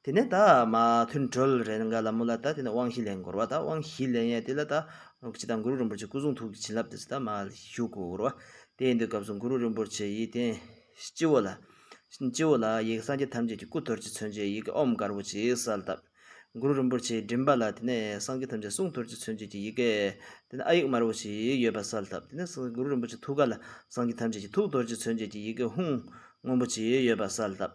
དེ་ནས་ད་མ་ཐུན་གྲོལ་རན་འགའ་ལ་མོ་ལ་ད་དེ་ནས་དབང་བཞི་ལེན་དགོས་རེད་བ། ད་དབང་བཞི་ལེན་ཡས་དེ་ལ་ད་སྤྱིར་བཏང་གུ་རུ་རིན་པོ་ཆེ་སྐུ་གསུང་ཐུགས་ཀྱི་བྱིན་རླབས་དེ་ཚོ་ད་མར་ཞུ་དགོས་རེད་བ། དེ་ཡིན་དུས་སྐབས་སུ་གུ་རུ་རིན་པོ་ཆེ་ཡི་དེ་སྤྱི་བོ་ལ། སྤྱི་བོ་ལ་ཡི་གེ་སངས་རྒྱས་ཐམས་ཅད་ཀྱི་སྐུ་འདོར་ཅིག་མཚོན་བྱེད་ཡི་གེ་ཨོཾ་དཀར་པོ་ཅིག་གསལ་བཏབ། གུ་རུ་རིན་པོ་ཆེའི་མགྲིན་པ་ལ་དེ་ནས་སངས་རྒྱས་ཐམས་ཅད་གསུང་འདོར་ཅིག་མཚོན་བྱེད་ཀྱི་ཡི་གེ་དེ་ནས་ཨ་ཡིག་དམར་པོ་ཅིག་ཡོད་པ་གསལ་བཏབ། དེ་ནས་གུ་རུ་རིན་པོ་ཆེ་ཐུགས་ཀ་ལ་སངས་རྒྱས་ཐམས་ཅད་ཀྱི་ཐུགས་འདོར་ཅིག་མཚོན་བྱེད་ཀྱི་ཡི་གེ་ཧཱུྃ་སྔོན་པོ་ཅིག་ཡོད་པ་གསལ་བཏབ།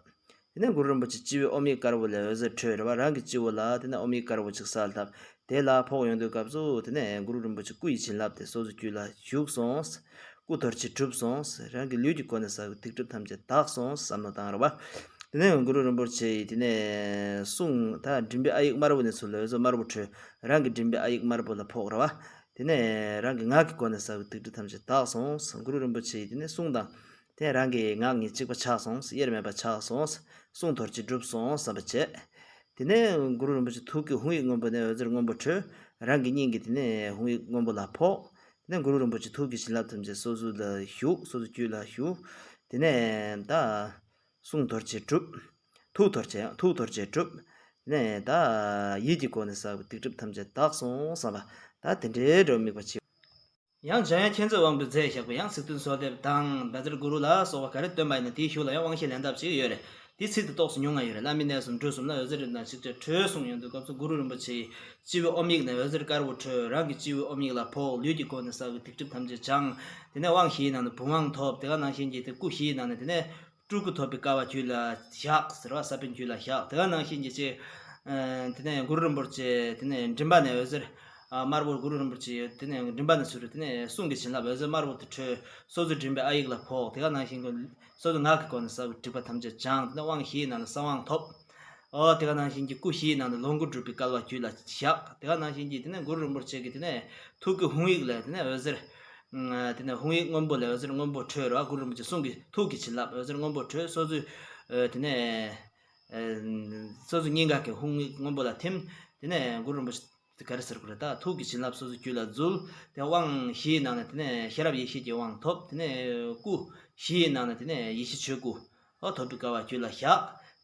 དེ་ནས་གུ་རུ་རིན་པོ་ཆེ་སྤྱི་བོའི་ཨོཾ་ཡིག་དཀར་པོ་ལ་འོད་ཟེར་འཕྲོས་རེད་བ། རང་གི་སྤྱི་བོ་ལ་དེ་ནས་ཨོཾ་ཡིག་དཀར་པོ་ཅིག་གསལ་བཏབ། དེ་ལ་ཕོག་ཡོང་དུས་སྐབས་སུ་དེ་ནས་གུ་རུ་རིན་པོ་ཆེ་སྐུ་ཡི་བྱིན་རླབས་དེ་སོ་སོའི་རྒྱུད་ལ་ཞུགས་སོང་། སྐུ་འདོར་ཅིག་གྲུབ་སོང་། རང་གི་ལུས་ཀྱི་སྒོ་ནས་བསགས་པའི་སྡིག་སྒྲིབ་ཐམས་ཅད་དག་སོང་བསམ་བློ་བཏང་རེད་བ། དེ་ནས་གུ་རུ་རིན་པོ་ཆེ་ཡིས་དེ་ནས་གསུང་ད་མགྲིན་པའི་ཨ་ཡིག་དམར་པོ་ནས་ཚུར་ལ་འོད་ཟེར་དམར་པོ་འཕྲོས། རང་གི་མགྲིན་པའི་ཨ་ཡིག་དམར་པོ་ལ་ཕོག་རེད་བ། དེ་ནས་རང་གི་ངག་གི་སྒོ་ནས་བསགས་པའི་སྡིག་སྒྲིབ་ཐམས་ཅད་དག་སོང་། གུ་རུ་རིན་པོ་ཆེ་ཡིས་དེ་ནས་གསུང་དང་། དེ་རང་གི་ངག་གཉིས་གཅིག་པ་ཆགས་སོང་། དབྱེར་མེད་པ་ཆགས་སོང་། གསུང་རྡོ་རྗེ་གྲུབ་སོང་བསམ་པ་བྱས། དེ་ནས་གུ་རུ་རིན་པོ་ཆེ་ཐུགས་ཀྱི་ཧཱུྃ་ཡིག་སྔོན་པོ་ནས་འོད་ཟེར་སྔོན་པོ་འཕྲོས། རང་གི་སྙིང་གི་དེ་ནས་ཧཱུྃ་ཡིག་སྔོན་པོ་ལ་ཕོག། དེ་ནས་གུ་རུ་རིན་པོ་ཆེ་ཐུགས་ཀྱི་བྱིན་རླབས་ཐམས་ཅད་སོ་སོ་ལ་ཞུགས། སོ་སོ་རྒྱུད་ལ་ཞུགས། དེ་ནས་ད་གསུང་རྡོ་རྗེ་གྲུབ། ཐུགས་རྡོ་རྗེ་ཐུགས་རྡོ་རྗེ་གྲུབ། དེ་ནས་ད་ཡིད་ཀྱི་སྒོ་ནས་བསགས་པའི་སྡིག་སྒྲིབ་ཐམས་ཅད་དག་སོང་བསམ་པ། ད་དེ་འདྲའི་འགྲོ་དམིགས་པ་བྱེད། ཡང་འཇམ་དབྱངས་མཁྱེན་བརྩེ་དབང་པོས་མཛད་བཞག་པའི་ཡང་ཚིག་བདུན་གསོལ་འདེབས་དང་བཛྲ་གུ་རུ་ལ་སོགས་པ་ག་རེ་བཏོན་པ་ཡིན་ན་དེའི་གཞུག་ལ་ཡང་དབང་བཞི་ལེན་ཐབས་ཅིག་ཡོད་རེད། དེའི་ཚིག་དེ་ཏོག་ཙམ་ཉུང་ང་ཡོད་རེད། བླ་མའི་གནས་གསུམ་འབྲུ་གསུམ་ལ་འོད་ཟེར་རིམ་གྲོ་གསུམ་ཡོང་དུས་སྐབས་སུ་གུ་རུ་རིན་པོ་ཆེའི་སྤྱི་བོའི་ཨོཾ་ཡིག་ནས་འོད་ཟེར་དཀར་པོ་འཕྲོས། རང་གི་སྤྱི་བོའི་ཨོཾ་ཡིག་ལ་ཕོག། ལུས་ཀྱི་སྒོ་ནས་བསགས་པའི་སྡིག་སྒྲིབ་ཐམས་ཅད་སྦྱངས། དེ་ནས་དབང་བཞིའི་ནང་ནས་བུམ་དབང་ཐོབ། དེ་ག་ནང་བཞིན་གྱི་དེ་སྐུ་བཞིའི་ནང་ནས་དེ་ནས་སྤྲུལ་སྐུ་ཐོབ་པའི་སྐལ་བ་རྒྱུད་ལ་བཞག་ཟེར་བ། ས་པཎ་རྒྱུད་ལ་བཞག། དེ་ག་ནང་བཞིན་གྱི་ཅིག་དེ་ནས་གུ་རུ་རིན་པོ་ཆེ་དེ་ནས་མགྲིན་པ་ནས་འོད་ཟེར་དམར་པོ་གུ་རུ་རིན་པོ་ཆེ་དེ་ནས་མགྲིན་པ་ནས་ཚུར་དེ་ནས་གསུང་གི་བྱིན་རླབས་འོད་ཟེར་དམར་པོ་དེ་འཕྲོས། སོ་སོའི་མགྲིན་པའི་ཨ་ཡིག་ལ་ཕོག། དེ་ག་ནང་བཞིན་གྱི་སོ་སོའི་ངག་གི་སྒོ་ནས་བསགས་པའི་སྒྲིབ་པ་ཐམས་ཅད་སྦྱངས། དེ་ནས་དབང་བཞིའི་ནང་ལ་གསང་དབང་ཐོབ། ཨོ་དེ་ག་ནང་བཞིན་གྱི་སྐུ་བཞིའི་ནང་ནས་ལོངས་སྐུ་གྲུབ་པའི་སྐལ་བ་རྒྱུད་ལ་བཞག། དེ་ག་ནང་བཞིན་གྱི་དེ་ནས་གུ་རུ་རིན་པོ་ཆེ་གི་དེ་ནས་ཐུགས་ཀྱི་ཧཱུྃ་ཡིག་ལས་དེ་ནས་འོད་ཟེར། དེ་ནས་ཧཱུྃ་ཡིག་སྔོན་པོ་ལས་འོད་ཟེར་སྔོན་པོ་འཕྲོས་རེད་བ། གུ་རུ་རིན་པོ་ཆེ་གསུང་གི་ཐུགས་ཀྱི་བྱིན་རླབས་འོད་ཟེར་སྔོན་པོ་འཕྲོས། སོ་སོའི་དེ་ནས་སོ་སོའི་སྙིང་ག་གི་ཧཱུྃ་ཡིག་སྔོན་པོ་ལ་ཐིམ། དེ་ནས་གུ་རུ་རིན་པོ་ཆེ་ག་རེ་ཟེར་དགོས་རེད། ད་ཐུགས་ཀྱི་བྱིན་རླབས་སོ་སོའི་རྒྱུད་ལ་འཛུལ། དེ་དབང་བཞིའི་ནང་ནས་དེ་ནས་ཤེས་རབ་ཡེ་ཤེས་ཀྱི་དབང་ཐོབ། དེ་ནས་སྐུ་བཞིའི་ནང་ནས་དེ་ནས་ཡེ་ཤེས་ཆོས་སྐུ། ཨོ་ཐོབ་པའི་སྐལ་བ་རྒྱུད་ལ་བཞག།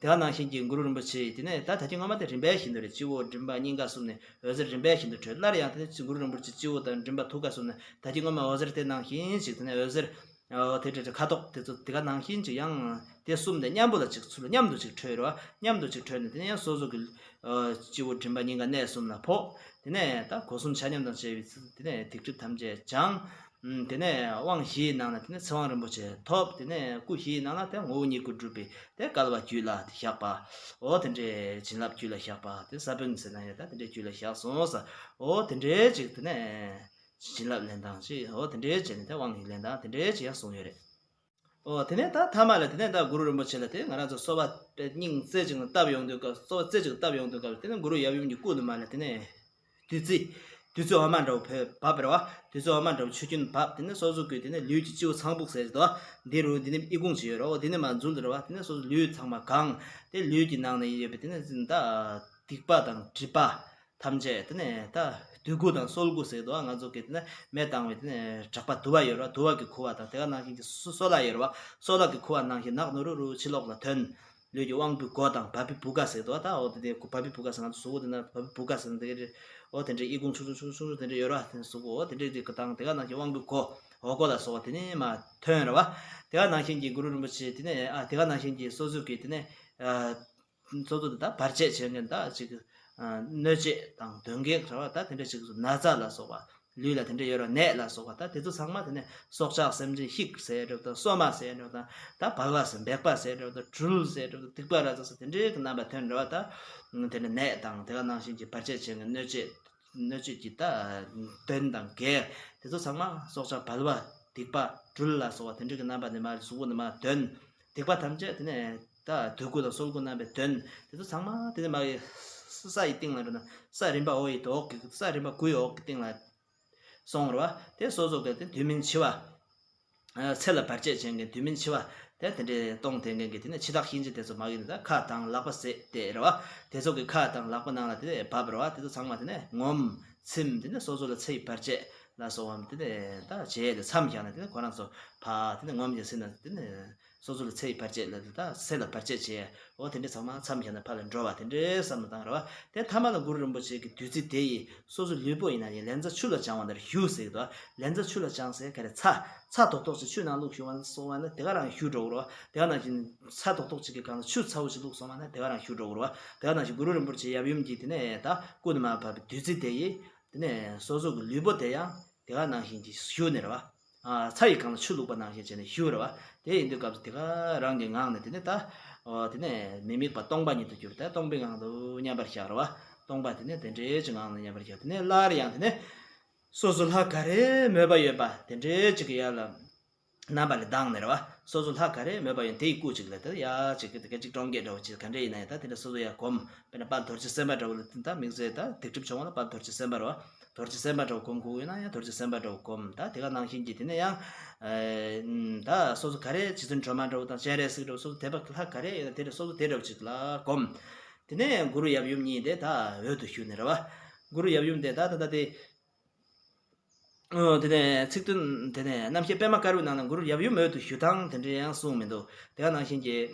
དེ་ག་ནང་བཞིན་གྱི་གུ་རུ་རིན་པོ་ཆེ་ཡིས་དེ་ནས་ད་ད་ཅི་སྔོན་མ་དེ་རིམ་པས་བཞིན་དུ་རེད། སྤྱི་བོ་མགྲིན་པ་སྙིང་ག་གསུམ་ནས་འོད་ཟེར་རིམ་པས་བཞིན་དུ་འཕྲོས། སླར་ཡང་དེ་ནས་གུ་རུ་རིན་པོ་ཆེ་སྤྱི་བོ་དང་མགྲིན་པ་ཐུགས་ཀ་གསུམ་ནས་ད་ཅི་སྔོན་མ་འོད་ཟེར་དེ་ནང་བཞིན་ཞིག་དེ་ནས་འོད་ཟེར་ཨོ་དེ་འདྲ་ཁ་དོག་དེ་ཚོ་དེ་ག་ནང་བཞིན་ཅིག་ཡང་དེ་གསུམ་དེ་མཉམ་པོ་ལ་ཅིག་ཚུར་མཉམ་དུ་ཅིག་འཕྲོས་རེད་བ། མཉམ་དུ་ཅིག་འཕྲོས་ནས་དེ་ནས་ཡང་སོ་སོ་གི་སྤྱི་བོ་མགྲིན་པ་སྙིང་ག་གནས་གསུམ་ལ་ཕོག། དེ་ནས་ད་སྒོ་གསུམ་ཆ་མཉམ་དང་བཅས་པའི་ཚུལ་དེ་ནས་སྡིག་སྒྲིབ་ཐམས་ཅད་སྦྱངས། དེ་ནས་དབང་བཞིའི་ནང་ན་དེ་ནས་ཚེ་དབང་རིན་པོ་ཆེ་ཐོབ། དེ་ནས་སྐུ་བཞིའི་ནང་ན་དེ་ངོ་བོ་ཉིད་སྐུ་གྲུབ་པའི་དེ་སྐལ་བ་རྒྱུད་ལ་བཞག་པ། ཨོ་དེ་འདྲའི་བྱིན་རླབས་རྒྱུད་ལ་བཞག་པ་དེ་ས་བོན་ཟེར་ན་ཡང་ད་དེ་འདྲའི་རྒྱུད་ལ་བཞག་སོང་ས། ཨོ་དེ་འདྲའི་ཅིག་དེ་ནས་བྱིན་རླབས་ལེན་སྟངས་ཅིག་ཨོ་དེ་འདྲའི་བྱས་ནས་དེ་དབང་གི་ལེན་སྟངས་དེ་འདྲའི་ཅིག་ཡང་གསུངས་ཡོད་རེད། ཨོ་དེ་ནས་ད་ཐ་མ་ལ་དེ་ནས་ད་གུ་རུ་རིན་པོ་ཆེ་ལ་དེ་ང་རང་ཚོ་གསོལ་བ་སྙིང་རྩེ་གཅིག་ནས་བཏབ་ཡོང་དུས་སྐབས། གསོལ་བ་རྩེ་གཅིག་བཏབ་ཡོང་དུས་སྐབས་དེ་ནས་གུ་རུ་ཡབ་ཡུམ་གྱི་སྐུ་ནས་མར་ལ་དེ་ནས་བདུད་རྩི། བདུད་རྩི་འོ་མ་འདྲ་བོ་བབས་པ་རེད་བ། བདུད་རྩི་འོ་མ་འདྲ་བོ་ཆུ་རྒྱུན་བབས། དེ་ནས་སོ་སོ་གི་དེ་ནས་ལུས་ཀྱི་སྤྱི་བོ་ཚངས་བུག་ཟེར་དོ། འདི་རུ་འདི་ནས་ཨི་ཁུང་ཅིག་ཡོད་རེད། འོ་དེ་ནས་མར་འཛུལ་འདུག་རེད་བ། དེ་ནས་སོ་སོ་ལུས་ཚང་མ་གང་། དེ་ལུས་ཀྱི་ནང་ན་ཡོད་པའི་དེ་ནས་ད་སྡིག་པ་དང་སྒྲིབ་པ་ཐམས་ཅད་དེ་ནས་ད་དུད་ཁུ་དང་སོལ་ཁུ་ཟེར་དོ། ང་ཚོ་གི་དེ་ནས་མེ་བཏང་བའི་དེ་ནས་དྲེག་པ་དུ་བ་ཡོད་རེད་བ། དུ་བ་གི་ཁུ་བ་དང་དེ་ག་ནང་བཞིན་གྱི་སོ་སོལ་ཡོད་རེད་བ། སོལ་གི་ཁུ་བ་ནང་བཞིན་ནག་ནུ་རུ་རུ་ཕྱི་ལོགས་ལ་ཐོན། ལུས་ཀྱི་དབང་པོའི་སྒོ་དང་བ་སྤུའི་བུ་ག་ཟེར་དོ། ད་འོ་དེ་དེ་བ་སྤུའི་བུ་ག་ཟེར་ན་གཟུགས་པོ་དེ་ན་བ་སྤུའི་བུ་ག་ཟེར་ན་དེ་ག་རེད། འོ་དེ་འདྲའི་ཨི་ཁུང་ཆུང་ཆུང་ཆུང་ཆུང་དེ་འདྲ་ཡོད་ར། དེ་གཟུགས་པོ་འོ་དེ་འདྲའི་དེ་ག་དང་དེ་ག་ནང་བཞིན་དབང་པོའི་སྒོ་འོ་སྒོ་ལ་སོགས་པ་དེ་ནས་མར་ཐོན་ར་བ། དེ་ག་ནང་བཞིན་གྱི་གུ་རུ་རིན་པོ་ཆེ་དེ་ནས་ཨ་དེ་ག་ནང་བཞིན་གྱི་སོ་སོ་གི་དེ་ནས་ཨ་སོ་སོ་དེ་ད་བར་ཆད་བྱེད་མཁན་ད་ཅིག་ཨ་གནོད་བྱེད་དང་གདོན་བགེགས་ར་བ། ད་དེ་འདྲ་ཅིག་ན་ཚ་ལ་སོགས་པ། ལུས་ལ་དེ་འདྲ་ཡོད་ར། ནད་ལ་སོགས་པ་ད་དེ་ཚོ་ཚང་མ་དེ་ནས་སྲོག་ཆགས་སེམས་ཅན་ཤིག་ཟེར་འདྲ་བོ་དང་། སོ་མ་ཟེར་འདྲ་བོ་དང་། ད་བལ་བ་ཟེར། འབེག་པ་ཟེར་འདྲ་བོ་དང་། སྦྲུལ་ཟེར་འདྲ་བོ་དང་། སྡིག་པ་ར་ཙ་ཟེར་དེ་འདྲའི་གི་རྣམ་པ་ཐོན་འདྲ་བ། ད་དེ་འདྲ་ནད་དང་དེ་ག་ནང་བཞིན་གྱི་བར་ཆད་བྱེད་མཁན་གནོད་བྱེད་གནོད་བྱེད་ཀྱི་ད་གདོན་དང་བགེགས་དེ་ཚོ་ཚང་མ་སྲོག་ཆགས་བལ་བ་སྡིག་པ་སྦྲུལ་ལ་སོགས་པ་དེ་འདྲའི་གི་རྣམ་པ་ནས་མར་གཟུགས་པོ་ནས་མར་ཐོན། སྡིག་པ་ཐམས་ཅད་དེ་ནས་ད་དུད་ཁུ་དང་སོལ་ཁུ་རྣམ་པས་ཐོན། དེ་ཚོ་ཚང་མ་དེ་ནས་མར་ས་ཡི་སྟེང་ལ་འགྲོ་ན་ས་རིམ་པ་འོ་ཡི་འོག་གི་ས་རིམ་པ་དགུ་ཡི་འོག་གི་སྟེང་ལ་སོང་ར་བ། དེ་སོ་སོ་གི་དེ་དུས་མིན་འཆི་བ། ཨ་ཚེ་ལ་བར་ཆད་བྱེད་མཁན་དུས་མིན་འཆི་བ་ དེ་དེ་འདྲའི་གཏོང་དེ་འགན་གྱི་དེ་ནས་འཆི་བདག་གཤིན་རྗེ་དེ་ཚོ་མ་གི་ནི་ད་ཁ་དང་ལག་པ་བསྲེགས་དེ་རེད་བ། དེ་ཚོ་གི་ཁ་དང་ལག་པ་ནང་ལ་དེ་ནས་བབས་རེད་བ། དེ་ཚོ་ཚང་མ་དེ་ནས་ངོམ་ཚིམ། དེ་ནས་སོ་སོ་ལ་ཚེ་ཡི་བར་ཆད་ལ་སོགས་པ་དེ་ནས་ད་བྱས་ཏེ་མཚམས་བཞག་ནས་དེ་ནས་ཁོ་རང་ཚོ་ཕ་དེ་ནས་ངོམ་གྱི་སེམས་ནང་དེ་ནས་སོ་སོ་ལ་ཚེ་ཡི་བར་ཆད་ལ་ད་ཚེ་ལ་བར་ཆད་བྱས། འོ་དེ་འདྲའི་ཚང་མ་མཚམས་བཞག་ནས་ཕར་ལ་འགྲོ་བ་དེ་འདྲའི་བསམ་བློ་བཏང་རེད་བ། དེ་མཐའ་མ་ལ་གུ་རུ་རིན་པོ་ཆེ་གི་བདུད་རྩི་དེ་ཡིས་སོ་སོ་ལུས་པོ་ཡིན་ན་ཡང་ལན་ཚྭ་ཆུ་ལ་སྦྱང་བ་ནར་ཞུ་ཟེར་གི་འདུག་ལན་ཚྭ་ཆུ་ལ་སྦྱང་ཟེར་ག་རེ། ཚྭ་ཚྭ་ཏོག་ཏོག་ཅིག་ཆུ་ནང་བླུགས་ཞུ་བ་སོང་བ་ན་དེ་ག་རང་ཞུ་འགྲོ་གི་རེད་བ། དེ་ག་ནང་བཞིན་ཚྭ་ཏོག་ཏོག་ཅིག་གི་སྒང་ལ་ཆུ་ཚ་བོ་ཞིག་བླུགས་སོང་བ་ན་དེ་ག་རང་ཞུ་འགྲོ་གི་རེད་བ། དེ་ག་ནང་བཞིན་གུ་རུ་རིན་པོ་ཆེ་ཡབ་ཡུམ་གྱི་དེ་ནས་ད་སྐུ་ན་མ་བབས་པའི་བདུད་རྩི་དེ་ཡིས་དེ་ནས་སོ་སོ་གི་ལུས་པོ་དེ་ཡང་དེ་ག་ནང་བཞིན་གྱི་ཞུ་ནས་རེད་བ། ཨ། ཚྭ་ཡི་སྒང་ལ་ཆུ་བླུགས་པ་ནང་བཞིན་བྱས་ནས་ཞུ་རེད་བ། དེ་ཡིན་དུས་སྐབས་སུ་དེ་ག་རང་གི་ངང་ནས་དེ་ནས་ད། ཨོ། དེ་ནས་མི་དམིགས་པ་སྟོང་པ་ཉིད་དུ་གྱུར་ཏེ་སྟོང་པའི་ངང་དུ་མཉམ་པར་བཞག་རེད་བ། སྟོང་པ་དེ་ནས་དེ་འདྲའི་ཅིག་ངང་ནས་མཉམ་པར་བཞག་དེ་ནས་སླར་ཡང་དེ་ནས་སོ་སོ་ལྷ་ག་རེ་མོས་པ་ཡོད་པ་དེ་འདྲའི་ཅིག་གི་ཡར་ལ་རྣམ་པ་ལས་ལྡང་ནས་རེད་བ། སོ་སོ་ལྷ་ག་རེ་མོས་པ་ཡོད་དེ་ཡི་སྐུ་ཅིག་ལ་དེ་ཡ་ཅིག་གི་དེ་ག་ཅིག་ཀྲོང་རྒྱས་འདྲ་བོ་ཅིག་ག་འདྲ་ཡིན་ན་ཡང་ད་དེ་འདྲ་སོ་སོ་ཡར་སྒོམ། དཔེར་ན་དཔལ་རྡོ་རྗེ་སེམས་དཔའ་འདྲ་བོ་ལ་དེ་ད་དམིགས་བསལ་ད་སྡིག་སྒྲིབ་སྦྱོང་བ་ལ་དཔལ་རྡོ་རྗེ་སེམས་དཔའ་རེད་བ། རྡོ་རྗེ་སེམས་དཔའ་འདྲ་བོ་སྒོམ་དགོས་ཡོད་ན་ཡང་རྡོ་རྗེ་སེམས་དཔའ་འདྲ་བོ་སྒོམ། ད་དེ་ག་ནང་བཞིན་གྱི་དེ་ནས་ཡང་། ཨེ། ད་སོ་སོ་ག་རེ་རྗེ་བཙུན་སྒྲོལ་མ་འདྲ་བོ་དང་སྤྱན་རས་གཟིགས་འདྲ་བོ་སོ་སོ་དད་པ་ལྷ་ག་རེ་ཡོད་ན་དེ་འདྲ་སོ་སོ་དེ་འདྲ་བོ་ཅིག་ལ་སྒོམ། དེ་ནས་གུ་རུ་ཡབ་ཡུམ་གཉིས་དེ་ད་འོད་དུ་ཞུ་ནས་རེད་བ། གུ་རུ་ཡབ་ཡུམ་དེ་ད་ད་ད་དེ། ཨོ། དེ་ནས་ཚིག་བདུན་དེ་ནས་རྣམ་བཤད་པད་མ་དཀར་པོའི་ནང་ན་གུ་རུ་ཡབ་ཡུམ་འོད་དུ་ཞུ་སྟངས་དེ་འདྲ་ཡང་གསུངས་མི་འདུག་དེ་ག་ནང་བཞིན་གྱི།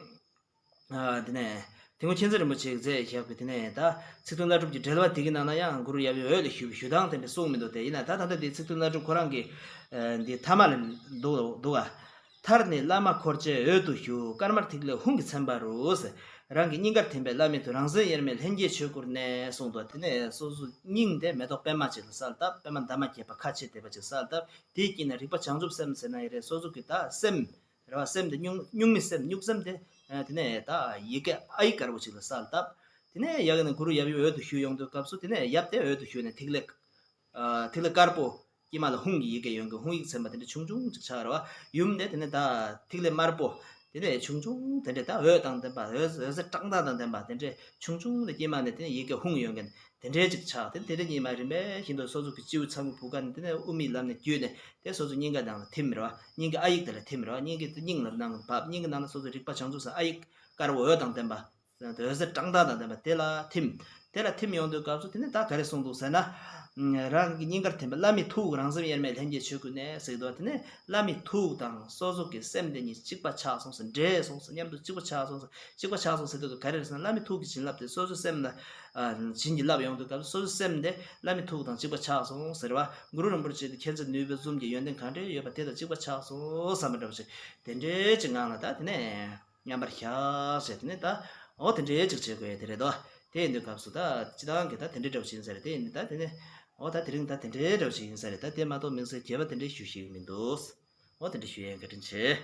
ཨ། དེ་ནས་དེ་སྔོན་མཁྱེན་བརྩེ་རིན་པོ་ཆེས་མཛད་བཞག་པའི་དེ་ནས་ད་ཚིག་བདུན་བླ་སྒྲུབ་ཀྱི་འགྲེལ་པ་དེ་གི་ནང་ན་ཡང་གུ་རུ་ཡབ་ཡུམ་འོད་ལ་ཞུ་བའི་ཞུ་སྟངས་དེ་འདྲ་གསུངས་མི་འདུག་དེ་ཡིན་ན་ད་ད་ལྟ་དེ་ཚིག་བདུན་བླ་སྒྲུབ་ཁོ་རང་གི། ཨ། འདི་ཐ་མ་ལ་འདུག་འདུག་ག་མཐར་ནི་བླ་མ་འཁོར་བཅས་འོད་དུ་ཞུ། དཀར་དམར་ཐིག་ལེ་ཧཱུྃ་གིས་མཚན་པ་རུ། རང་གི་སྙིང་གར་ཐིམ་པས་བླ་མའི་ཐུགས། རང་སེམས་དབྱེར་མེད་ལྷན་སྐྱེས་ཆོས་སྐུར་གནས་གསུངས་འདུག་དེ་ནས་སོ་སོ་སྙིང་དེ་མེ་ཏོག་པད་མ་ཅིག་ལ་གསལ་བཏབ། པད་མ་འདབ་མ་བརྒྱད་པ་ཁ་ཕྱེ་བསྡད་པ་ཅིག་གསལ་བཏབ། དེའི་དཀྱིལ་ན་རིག་པ་བྱང་ཆུབ་སེམས་ཟེར་ན་ཡང་རེད། སོ་སོ་གི་ད་སེམས་རེད་བ། སེམས་དེ་གཉུག་གཉུག་མའི་སེམས་གཉུག་སེམས་དེ། ཨ། དེ་ནས་ད་ཡི་གེ་ཨ་ཡིག་དཀར་པོ་ཅིག་ལ་གསལ་བཏབ། དེ་ནས་ཡ་གི་ནས་གུ་རུ་ཡབ་ཡུམ་འོད་དུ་ཞུ་ཡོང་དུས་སྐབས་སུ་དེ་ནས་ཡབ་དེ་འོད་དུ་ཞུ་ནས་ཐིག་ལེ། ཨ། ཐིག་ལེ་དཀར་པོ། དཀྱིལ་མ་ལ་ཧཱུྃ་གི་ཡི་གེ་ཡོད་མཁན་ཧཱུྃ་ཡིག་མཚན་པ་དེ་འདྲ་ཆུང་ཆུང་ཅིག་ཆགས་རེད་བ། ཡུམ་དེ་དེ་ནས་ད་ཐིག་ལེ་དམར་པོ། དེ་ནས་ཆུང་ཆུང་དེ་འདྲ་ད་འོད་དང་ལྡན་པ། འོད་འོད་ཟེར་བཀྲག་མདངས་དང་ལྡན་པ་དེ་འདྲ་ཆུང་ཆུང་དེ་དཀྱིལ་མ་ནས་དེ་ནས་ཡི་གེ་ཧཱུྃ་ཡོད་མཁན་དེ་འདྲའི་ཅིག་ཆགས། དེ་དེ་འདྲ་གཉིས་མ་རིམ་པས་བཞིན་དུ་སོ་སོ་གི་སྤྱི་བོའི་ཚང་གི་བུ་ག་ནས་དེ་ནས་དབུ་མའི་ལམ་ནས་བརྒྱུད་ནས་དེ་སོ་སོ་སྙིང་ག་ནང་ལ་ཐིམ་རེད་བ། སྙིང་གི་ཨ་ཡིག་དེ་ལ་ཐིམ་རེད་བ། སྙིང་གི་སྙིང་ལ་ནང་ལ་བབས། སྙིང་གི་ནང་ལ་སོ་སོ་རིག་པ་བྱང་ཆུབ་སེམས་ཨ་ཡིག་དཀར་པོ་འོད་དང་ལྡན་པ། འོད་ཟེར་བཀྲག་མདངས་དང་ལྡན་པ་དེ་ལ་ཐིམ། དེ་ལ་ཐིམ་ཡོང་དུས་སྐབས་སུ་དེ་ནས་ད་ག་རེ་གསུངས་འདུག་ཟེར་ན། རང་གི་སྙིང་གར་ཐིམ་པས་བླ་མའི་ཐུགས། རང་སེམས་དབྱེར་མེད་ལྷན་སྐྱེས་ཆོས་སྐུར་གནས་ཟེར་གི་འདུག་དེ་ནས་བླ་མའི་ཐུགས་དང་སོ་སོ་གི་སེམས་དེ་གཉིས་གཅིག་པ་ཆགས་སོང་ཟེར། འདྲེས་སོང་ཟེར། མཉམ་དུ་གཅིག་པ་ཆགས་སོང་ཟེར། གཅིག་པ་ཆགས་སོང་ཟེར་དུས་ག་རེ་རེད་ཟེར་ན་བླ་མའི་ཐུགས་ཀྱི་བྱིན་རླབས་དེ་སོ་སོའི་སེམས་ལ། ཨ། བྱིན་གྱིས་བརླབས་ཡོང་དུས་སྐབས་སུ་སོ་སོའི་སེམས་དེ་བླ་མའི་ཐུགས་དང་གཅིག་པ་ཆགས་སོང་ཟེར་བ། གུ་རུ་རིན་པོ་ཆེ་དེ་མཁྱེན་བརྩེ་ནུས་པའི་གཟུངས་ཀྱི་ཡོན་ཏན་གང་འདྲ་ཡོད་པ་དེ་དང་གཅིག་པ་ཆགས་སོང་བསམ་པ་འདྲ་བ་ཞིག་དེ་འདྲའི་ཅིག་ངང་ལ་ད་དེ་ནས། མཉམ་པར་བཞག་ཟེར་དེ་ནས་ད། འོ་དེ་འདྲའི་ཅིག་བྱེད་དགོས་དེ་རེད་དོ། དེ་ཡིན་དུས་སྐབས་སུ་ད་སྤྱི་བཏང་གི་ད་དེ་འདྲའི་འདྲ་བོ་ཞིག་ཡིན་ས་རེད། དེ་ཡིན་ད་དེ་ནས། འོ་ད་དེ་རིང་ད་དེ་འདྲའི་འདྲ་བོ་ཞིག་ཡིན་ས་རེད། ད་དེ་མ་གཏོགས་དམིགས་བསལ་རྒྱས་པ་དེ་འདྲའི་ཞུ་ཤེས་ཀྱི་མི་འདུག་འོ་དེ་འདྲ་ཞུ་ཡས་བཀའ་དྲིན་ཆེ།